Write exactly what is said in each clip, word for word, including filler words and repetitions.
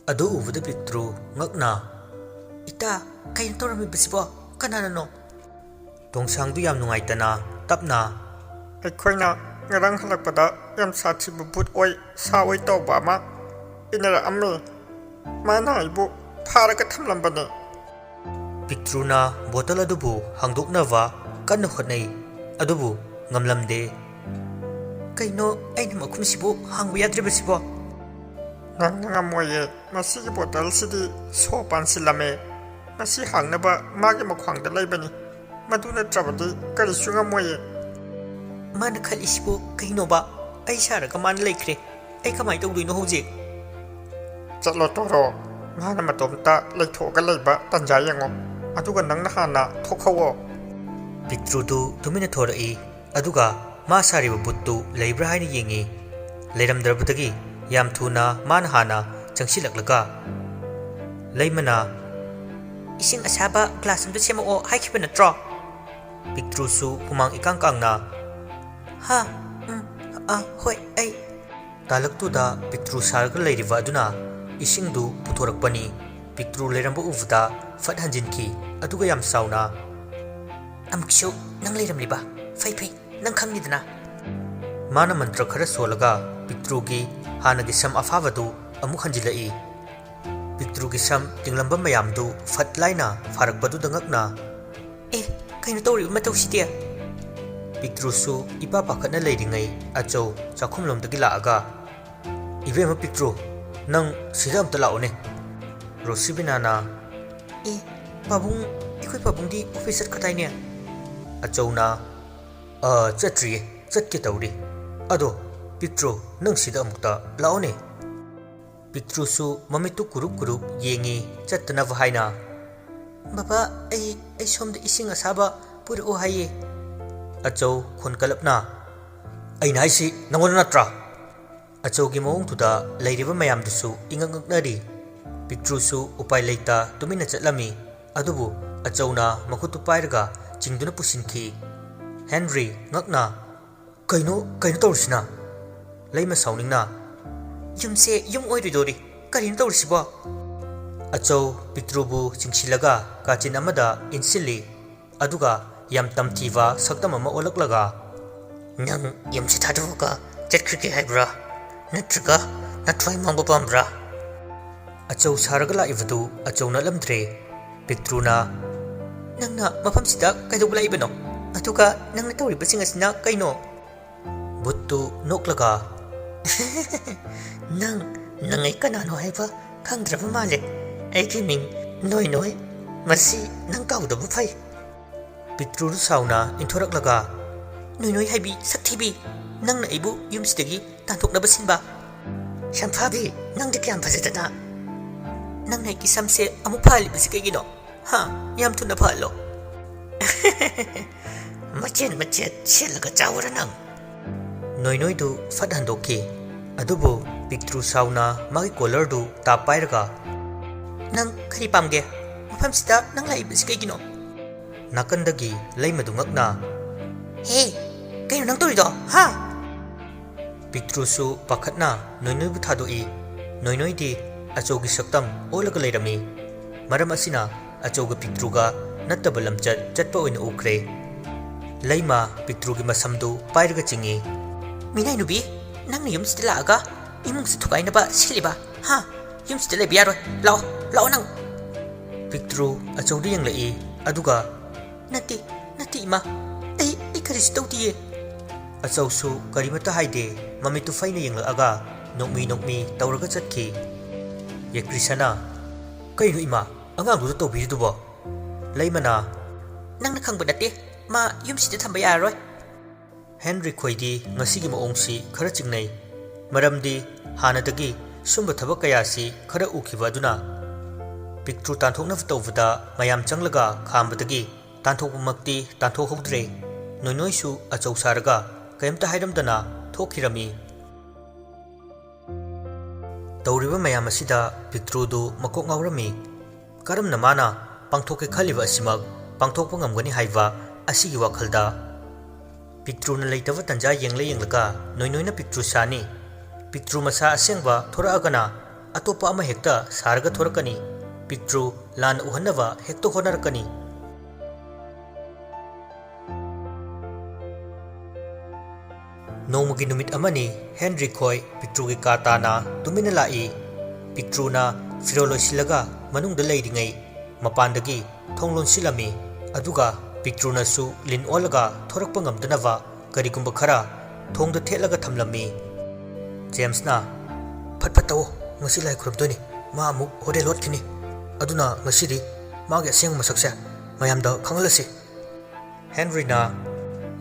ꯑꯗꯨ ꯎꯕꯗ ꯄꯤꯛꯇ꯭ꯔꯨ ꯉꯛꯅ, "ꯏꯇꯥ, ꯀꯩꯅꯣ ꯇꯧꯔꯝꯃꯤꯕꯁꯤꯕꯣ? ꯀꯅꯥꯅꯅꯣ?" ꯇꯣꯡꯁꯥꯡꯗꯨ ꯌꯥꯝ ꯅꯨꯡꯉꯥꯏꯇꯅ ꯇꯞꯅ, "ꯑꯩꯈꯣꯏꯅ ꯉꯔꯥꯡ ꯍꯜꯂꯛꯄꯗ ꯌꯥꯝ ꯁꯥꯊꯤꯕ ꯚꯨꯠ ꯑꯣꯏ ꯁꯥ ꯑꯣꯏ ꯇꯧꯕ ꯑꯃ ꯏꯟꯅꯔꯛꯑꯝꯃꯤ꯫ ꯃꯥꯅ ꯑꯩꯕꯨ ꯐꯥꯔꯒ ꯊꯝꯂꯝꯕꯅꯤ꯫" ꯄꯤꯛꯇ꯭ꯔꯨꯅ ꯕꯣꯇꯜ ꯑꯗꯨꯕꯨ ꯍꯥꯡꯗꯣꯛꯅꯕ ꯀꯟꯅ ꯍꯣꯠꯅꯩ, ꯑꯗꯨꯕꯨ ꯉꯝꯂꯝꯗꯦ꯫ "ꯀꯩꯅꯣ ꯑꯩꯅ ꯃꯈꯨꯝꯁꯤꯕꯨ ꯍꯥꯡꯕ ꯌꯥꯗ꯭ꯔꯤꯕꯁꯤꯕꯣ?" "ꯅꯪꯅ ꯉꯝꯃꯣꯏꯌꯦ꯫ ꯃꯁꯤꯒꯤ ꯕꯣꯇꯜꯁꯤꯗꯤ ꯁꯣ ꯄꯥꯟꯁꯤꯜꯂꯝꯃꯦ꯫ ꯃꯁꯤ ꯍꯥꯡꯅꯕ ꯃꯥꯒꯤ ꯃꯈ꯭ꯋꯥꯡꯗ ꯂꯩꯕꯅꯤ꯫ ꯃꯗꯨ ꯅꯠꯇ꯭ꯔꯕꯗꯤ ꯀꯔꯤꯁꯨ ꯉꯝꯃꯣꯏꯌꯦ꯫" "ꯃꯥꯅ ꯈꯜꯂꯤꯁꯤꯕꯨ ꯀꯩꯅꯣꯕ? ꯑꯩ ꯁꯥꯔꯒ ꯃꯥꯅ ꯂꯩꯈ꯭ꯔꯦ꯫ ꯑꯩ ꯀꯃꯥꯏꯅ ꯇꯧꯗꯣꯏꯅꯣ ꯍꯧꯖꯤꯛ?" "ꯆꯠꯂꯣ ꯇꯣꯔꯣ꯫ ꯃꯥꯅ ꯃꯇꯣꯝꯇ ꯂꯩꯊꯣꯛꯑꯒ ꯂꯩꯕ ꯇꯟꯖꯥ ꯌꯦꯡꯉꯣ꯫ ꯑꯗꯨꯒ ꯅꯪꯅ ꯍꯥꯟꯅ ꯊꯣꯛꯍꯧꯑꯣ꯫" ꯄꯤꯛꯇ꯭ꯔꯨꯗꯨ ꯇꯨꯃꯤꯟꯅ ꯊꯣꯔꯛꯏ꯫ ꯑꯗꯨꯒ ꯃꯥ ꯁꯥꯔꯤꯕ ꯚꯨꯠꯇꯨ ꯂꯩꯕ꯭ꯔꯥ ꯍꯥꯏꯅ ꯌꯦꯡꯉꯤ꯫ ꯂꯩꯔꯝꯗ꯭ꯔꯕꯗꯒꯤ ꯌꯥꯝ ꯊꯨꯅ ꯃꯥꯅ ꯍꯥꯟꯅ ꯆꯪꯁꯤꯜꯂꯛꯂꯒ ꯂꯩꯃꯅ, "ꯏꯁꯤꯡ ꯑꯁꯥꯕ ꯒ꯭ꯂꯥꯁ ꯑꯝꯇ ꯁꯦꯝꯃꯛꯑꯣ ꯍꯥꯏꯈꯤꯕ ꯅꯠꯇ꯭ꯔꯣ?" ꯄꯤꯛꯇ꯭ꯔꯨꯁꯨ ꯍꯨꯃꯥꯡ ꯏꯀꯥꯡ ꯀꯥꯡꯅ, "ꯍꯥ, ꯎꯝ, ꯑ, ꯍꯣꯏ, ꯑꯩ꯫" ꯇꯥꯂꯛꯇꯨꯗ ꯄꯤꯛꯇ꯭ꯔꯨ ꯁꯥꯔꯒ ꯂꯩꯔꯤꯕ ꯑꯗꯨꯅ ꯏꯁꯤꯡꯗꯨ ꯄꯨꯊꯣꯔꯛꯄꯅꯤ꯫ ꯄꯤꯛꯇ꯭ꯔꯨ ꯂꯩꯔꯝꯕ ꯎꯕꯗ ꯐꯠ ꯍꯟꯖꯤꯟꯈꯤ, ꯑꯗꯨꯒ ꯌꯥꯝ ꯆꯥꯎꯅ, "ꯑꯃꯨꯛꯁꯨ ꯅꯪ ꯂꯩꯔꯝꯂꯤꯕ? ꯐꯩ, ꯐꯩ, ꯅꯪ ꯈꯪꯉꯤꯗꯅ꯫" ꯃꯥꯅ ꯃꯟꯇ꯭ꯔ ꯈꯔ ꯁꯣꯜꯂꯒ ꯄꯤꯛꯇ꯭ꯔꯨꯒꯤ ꯍꯥꯟꯅꯒꯤ ꯁꯝ ꯑꯐꯥꯕꯗꯨ ꯑꯃꯨꯛ ꯍꯟꯖꯤꯜꯂꯛꯏ꯫ ꯄꯤꯛꯇ꯭ꯔꯨꯒꯤ ꯁꯝ ꯇꯤꯡꯂꯝꯕ ꯃꯌꯥꯝꯗꯨ ꯐꯠ ꯂꯥꯏꯅ ꯐꯥꯔꯛꯄꯗꯨꯗ ꯉꯛꯅ, "ꯑꯦ, ꯀꯩꯅꯣ ꯇꯧꯔꯤꯕ ꯃꯇꯧꯁꯤꯗꯤ?" ꯄꯤꯛꯇ꯭ꯔꯨꯁꯨ ꯏꯄꯥ ꯄꯥꯈꯠꯅ ꯂꯩꯔꯤꯉꯩ ꯑꯆꯧ ꯆꯥꯛꯈꯨꯝꯂꯣꯝꯗꯒꯤ ꯂꯥꯛꯑꯒ, "ꯏꯕꯦꯝꯃ ꯄꯤꯛꯇ꯭ꯔꯨ, ꯅꯪ ꯁꯤꯗ ꯑꯝꯇ ꯂꯥꯛꯑꯣꯅꯦ꯫" ꯔꯣꯁꯤꯕꯤꯅꯥꯅ, "ꯑꯦ, ꯄꯥꯕꯨꯡ, ꯑꯩꯈꯣꯏ ꯄꯥꯕꯨꯡꯗꯤ ꯑꯣꯐꯤꯁ ꯆꯠꯈ꯭ꯔꯗꯥꯏꯅꯦ?" ꯑꯆꯧꯅ, "ꯑ, ꯆꯠꯇ꯭ꯔꯤꯌꯦ, ꯆꯠꯀꯦ ꯇꯧꯔꯤ꯫ ꯑꯗꯣ ꯄꯤꯛꯇ꯭ꯔꯨ, ꯅꯪ ꯁꯤꯗ ꯑꯃꯨꯛꯇ ꯂꯥꯛꯑꯣꯅꯦ꯫" ꯄꯤꯛꯇ꯭ꯔꯨꯁꯨ ꯃꯃꯤꯠꯇꯨ ꯀꯨꯔꯨꯞ ꯀꯨꯔꯨꯞ ꯌꯦꯡꯉꯤ, ꯆꯠꯇꯅꯕ ꯍꯥꯏꯅ꯫ "ꯕꯕꯥ, ꯑꯩ, ꯑꯩ ꯁꯣꯝꯗ ꯏꯁꯤꯡ ꯑꯁꯥꯕ ꯄꯨꯔꯛꯑꯣ ꯍꯥꯏꯌꯦ꯫" ꯑꯆꯧ ꯈꯣꯟ ꯀꯜꯂꯞꯅ, "ꯑꯩꯅ ꯍꯥꯏꯁꯤ ꯅꯪꯉꯣꯟꯗ ꯅꯠꯇ꯭ꯔꯥ?" ꯑꯆꯧꯒꯤ ꯃꯑꯣꯡꯗꯨꯗ ꯂꯩꯔꯤꯕ ꯃꯌꯥꯝꯗꯨꯁꯨ ꯏꯉꯛ ꯉꯛꯅꯔꯤ꯫ ꯄꯤꯛꯇ꯭ꯔꯨꯁꯨ ꯎꯄꯥꯏ ꯂꯩꯇ ꯇꯨꯃꯤꯟꯅ ꯆꯠꯂꯝꯃꯤ꯫ ꯑꯗꯨꯕꯨ ꯑꯆꯧꯅ ꯃꯈꯨꯠꯇꯨ ꯄꯥꯏꯔꯒ ꯆꯤꯡꯗꯨꯅ ꯄꯨꯁꯤꯟꯈꯤ꯫ ꯍꯦꯟꯔꯤ ꯉꯛꯅ, "ꯀꯩꯅꯣ, ꯀꯩꯅꯣ ꯇꯧꯔꯤꯁꯤꯅ?" ꯂꯩꯃ ꯁꯥꯎꯅꯤꯡꯅ, "ꯌꯨꯝꯁꯦ ꯌꯨꯝ ꯑꯣꯏꯔꯣꯏꯗꯧꯔꯤ꯫ ꯀꯔꯤꯅꯣ ꯇꯧꯔꯤꯁꯤꯕꯣ? ꯑꯆꯧ ꯄꯤꯛꯇ꯭ꯔꯨꯕꯨ ꯆꯤꯡꯁꯤꯜꯂꯒ ꯀꯥꯆꯤꯟ ꯑꯃꯗ ꯏꯟꯁꯤꯜꯂꯤ꯫ ꯑꯗꯨꯒ ꯌꯥꯝ ꯇꯝꯊꯤꯕ ꯁꯛꯇꯝ ꯑꯃ ꯑꯣꯜꯂꯛꯂꯒ, "ꯅꯪ ꯌꯨꯝꯁꯤ ꯊꯥꯗꯣꯛꯑꯒ ꯆꯠꯈ꯭ꯔꯒꯦ ꯍꯥꯏꯕ꯭ꯔꯥ? ꯅꯠꯇ꯭ꯔꯒ ꯅꯊ꯭ꯋꯥꯏ ꯃꯥꯡꯕ ꯄꯥꯝꯕ꯭ꯔꯥ?" ꯑꯆꯧ ꯁꯥꯔꯒ ꯂꯥꯛꯏꯕꯗꯨ ꯑꯆꯧ ꯅꯠꯂꯝꯗ꯭ꯔꯦ꯫ ꯄꯤꯛꯇ꯭ꯔꯨꯅ, "ꯅꯪꯅ ꯃꯐꯝꯁꯤꯗ ꯀꯩꯗꯧꯕ ꯂꯥꯛꯏꯕꯅꯣ? ꯑꯗꯨꯒ ꯅꯪꯅ ꯇꯧꯔꯤꯕꯁꯤꯡ ꯑꯁꯤꯅ ꯀꯩꯅꯣ?" ꯚꯨꯠꯇꯨ ꯅꯣꯛꯂꯒ, "ꯅꯪ, ꯅꯪ ꯑꯩ ꯀꯅꯥꯅꯣ ꯍꯥꯏꯕ ꯈꯪꯗ꯭ꯔꯕ ꯃꯥꯜꯂꯦ꯫ ꯑꯩꯒꯤ ꯃꯤꯡ ꯅꯣꯏ ꯅꯣꯏ꯫ ꯃꯁꯤ ꯅꯪ ꯀꯥꯎꯗꯕ ꯐꯩ꯫" ꯄꯤꯛꯇ꯭ꯔꯨꯗꯨ ꯁꯥꯎꯅ ꯏꯟꯊꯣꯔꯛꯂꯒ, "ꯅꯣꯏ ꯅꯣꯏ ꯍꯥꯏꯕꯤ, ꯁꯛꯊꯤꯕꯤ, ꯅꯪꯅ ꯑꯩꯕꯨ ꯌꯨꯝꯁꯤꯗꯒꯤ ꯇꯥꯟꯊꯣꯛꯅꯕ ꯁꯤꯟꯕ? ꯁꯝꯐꯥꯕꯤ, ꯅꯪꯗꯤ ꯀꯌꯥꯝ ꯐꯖꯗꯅ! ꯅꯪꯅ ꯑꯩꯒꯤ ꯁꯝꯁꯦ ꯑꯃꯨꯛ ꯐꯍꯜꯂꯤꯕꯁꯤ ꯀꯩꯒꯤꯅꯣ? ꯍꯥ? ꯌꯥꯝ ꯊꯨꯅ ꯐꯍꯜꯂꯣ꯫" "ꯃꯆꯦꯠ ꯃꯆꯦꯠ ꯁꯦꯠꯂꯒ ꯆꯥꯎꯔ ꯅꯪ!" ꯅꯣꯏ ꯅꯣꯏꯗꯨ ꯐꯠ ꯍꯟꯗꯣꯛꯈꯤ꯫ ꯑꯗꯨꯕꯨ ꯄꯤꯛꯇ꯭ꯔꯨ ꯁꯥꯎꯅ ꯃꯥꯒꯤ ꯀꯣꯂꯔꯗꯨ ꯇꯥꯞ ꯄꯥꯏꯔꯒ, "ꯅꯪ ꯀꯔꯤ ꯄꯥꯝꯒꯦ? ꯃꯐꯝꯁꯤꯗ ꯅꯪ ꯂꯥꯛꯏꯕꯁꯤ ꯀꯩꯒꯤꯅꯣ?" ꯅꯥꯀꯟꯗꯒꯤ ꯂꯩꯃꯗꯨ ꯉꯛꯅ, "ꯍꯦ, ꯀꯩꯅꯣ ꯅꯪ ꯇꯧꯔꯤꯗꯣ, ꯍꯥ?" ꯄꯤꯛꯇ꯭ꯔꯨꯁꯨ ꯄꯥꯈꯠꯅ ꯅꯣꯏꯅꯣꯏꯕꯨ ꯊꯥꯗꯣꯛꯏ꯫ ꯅꯣꯏꯅꯣꯏꯗꯤ ꯑꯆꯧꯒꯤ ꯁꯛꯇꯝ ꯑꯣꯜꯂꯒ ꯂꯩꯔꯝꯃꯤ꯫ ꯃꯔꯝ ꯑꯁꯤꯅ ꯑꯆꯧꯒ ꯄꯤꯛꯇ꯭ꯔꯨꯒ ꯅꯠꯇꯕ ꯂꯝꯆꯠ ꯆꯠꯄ ꯑꯣꯏꯅ ꯎꯈ꯭ꯔꯦ꯫ ꯂꯩꯃ ꯄꯤꯛꯇ꯭ꯔꯨꯒꯤ ꯃꯁꯝꯗꯨ ꯄꯥꯏꯔꯒ ꯆꯤꯡꯏ꯫ "ꯃꯤꯅꯥꯏ ꯅꯨꯄꯤ, ꯅꯪꯅ ꯌꯨꯝꯁꯤꯗ ꯂꯥꯛꯑꯒ ꯏꯃꯨꯡꯁꯤ ꯊꯨꯒꯥꯏꯅꯕ ꯁꯤꯜꯂꯤꯕ, ꯍꯥ? ꯌꯨꯝꯁꯤꯗ ꯂꯩꯕ ꯌꯥꯔꯣꯏ꯫ ꯂꯥꯛꯑꯣ, ꯂꯥꯛꯑꯣ ꯅꯪ!" ꯄꯤꯛꯇ꯭ꯔꯨ ꯑꯆꯧꯗ ꯌꯦꯡꯂꯛꯏ, ꯑꯗꯨꯒ, "ꯅꯠꯇꯦ, ꯅꯠꯇꯦ ꯏꯃꯥ, ꯑꯩ, ꯑꯩ ꯀꯔꯤꯁꯨ ꯇꯧꯗꯤꯌꯦ꯫" ꯑꯆꯧꯁꯨ ꯀꯔꯤꯃꯠꯇ ꯍꯥꯏꯗꯦ, ꯃꯃꯤꯠꯇꯨ ꯐꯩꯅ ꯌꯦꯡꯂꯛꯑꯒ ꯅꯣꯛꯃꯤ ꯅꯣꯛꯃꯤ ꯇꯧꯔꯒ ꯆꯠꯈꯤ꯫ ꯌꯦꯀ꯭ꯔꯤꯁꯅ, "ꯀꯩꯅꯣ ꯏꯃꯥ, ꯑꯉꯥꯡꯗꯨꯗ ꯇꯧꯕꯤꯔꯤꯗꯨꯕꯣ?" ꯂꯩꯃꯅ, "ꯅꯪꯅ ꯈꯪꯕ ꯅꯠꯇꯦ, ꯃꯥ ꯌꯨꯝꯁꯤꯗ ꯊꯝꯕ ꯌꯥꯔꯔꯣꯏ꯫" ꯍꯦꯟꯔꯤ ꯈꯣꯏꯗꯤ ꯉꯁꯤꯒꯤ ꯃꯑꯣꯡꯁꯤ ꯈꯔ ꯆꯤꯡꯅꯩ꯫ ꯃꯔꯝꯗꯤ ꯍꯥꯟꯅꯗꯒꯤ ꯁꯨꯝꯕ ꯊꯕꯛ ꯀꯌꯥꯁꯤ ꯈꯔ ꯎꯈꯤꯕ ꯑꯗꯨꯅ꯫ ꯄꯤꯛꯇ꯭ꯔꯨ ꯇꯥꯟꯊꯣꯛꯅꯕ ꯇꯧꯕꯗ ꯃꯌꯥꯝ ꯆꯪꯂꯒ ꯈꯥꯝꯕꯗꯒꯤ ꯇꯥꯟꯊꯣꯛꯄꯃꯛꯇꯤ ꯇꯥꯟꯊꯣꯛꯍꯧꯗ꯭ꯔꯦ꯫ ꯅꯣꯏꯅꯣꯏꯁꯨ ꯑꯆꯧ ꯁꯥꯔꯒ ꯀꯔꯤꯝꯇ ꯍꯥꯏꯔꯝꯗꯅ ꯊꯣꯛꯈꯤꯔꯝꯃꯤ꯫ ꯇꯧꯔꯤꯕ ꯃꯌꯥꯝ ꯑꯁꯤꯗ ꯄꯤꯛꯇ꯭ꯔꯨꯗꯨ ꯃꯀꯣꯛ ꯉꯥꯎꯔꯝꯃꯤ꯫ ꯀꯔꯝꯅ ꯃꯥꯅ ꯄꯥꯡꯊꯣꯛꯀꯦ ꯈꯜꯂꯤꯕ ꯑꯁꯤꯃꯛ ꯄꯥꯡꯊꯣꯛꯄ ꯉꯝꯒꯅꯤ ꯍꯥꯏꯕ ꯑꯁꯤꯒꯤ ꯋꯥꯈꯜꯗ? ꯄꯤꯛꯇ꯭ꯔꯨꯅ ꯂꯩꯇꯕ ꯇꯟꯖꯥ ꯌꯦꯡꯂ ꯌꯦꯡꯂꯒ ꯅꯣꯏꯅꯣꯏꯅ ꯄꯤꯛꯇ꯭ꯔꯨ ꯁꯥꯅꯤ꯫ ꯄꯤꯛꯇ꯭ꯔꯨ ꯃꯁꯥ ꯑꯁꯦꯡꯕ ꯊꯣꯔꯛꯑꯒꯅ ꯑꯇꯣꯞꯄ ꯑꯃ ꯍꯦꯛꯇ ꯁꯥꯔꯒ ꯊꯣꯔꯛꯀꯅꯤ꯫ ꯄꯤꯛꯇ꯭ꯔꯨ ꯂꯥꯟ ꯎꯍꯟꯅꯕ ꯍꯦꯛꯇ ꯍꯣꯠꯅꯔꯛꯀꯅꯤ꯫ ꯅꯣꯡꯃꯒꯤ ꯅꯨꯃꯤꯠ ꯑꯃꯅꯤ꯫ ꯍꯦꯟꯔꯤ ꯈꯣꯏ ꯄꯤꯛꯇ꯭ꯔꯨꯒꯤ ꯀꯥ ꯇꯥꯅ ꯇꯨꯃꯤꯟꯅ ꯂꯥꯛꯏ꯫ ꯄꯤꯛꯇ꯭ꯔꯨꯅ ꯐꯤꯔꯣꯜ ꯂꯣꯏꯁꯤꯜꯂꯒ ꯃꯅꯨꯡꯗ ꯂꯩꯔꯤꯉꯩ ꯃꯄꯥꯟꯗꯒꯤ ꯊꯣꯡ ꯂꯣꯟꯁꯤꯜꯂꯝꯃꯤ꯫ ꯑꯗꯨꯒ ꯄꯤꯛꯇ꯭ꯔꯨꯅꯁꯨ ꯂꯤꯟ ꯑꯣꯜꯂꯒ ꯊꯣꯔꯛꯄ ꯉꯝꯗꯅꯕ ꯀꯔꯤꯒꯨꯝꯕ ꯈꯔ ꯊꯣꯡꯗ ꯊꯦꯠꯂꯒ ꯊꯝꯂꯝꯃꯤ꯫ ꯖꯦꯝꯁꯅ, "ꯐꯠ ꯐꯠ ꯇꯧꯑꯣ, ꯉꯁꯤ ꯂꯥꯏ ꯈꯨꯔꯨꯝꯗꯣꯏꯅꯤ꯫ ꯃꯥ ꯑꯃꯨꯛ ꯍꯣꯔꯦꯟ ꯂꯣꯠꯈꯤꯅꯤ꯫ ꯑꯗꯨꯅ ꯉꯁꯤꯗꯤ ꯃꯥꯒꯤ ꯑꯁꯦꯡꯕ ꯃꯁꯛꯁꯦ ꯃꯌꯥꯝꯗ ꯈꯪꯍꯜꯂꯁꯤ꯫" ꯍꯦꯟꯔꯤꯅ,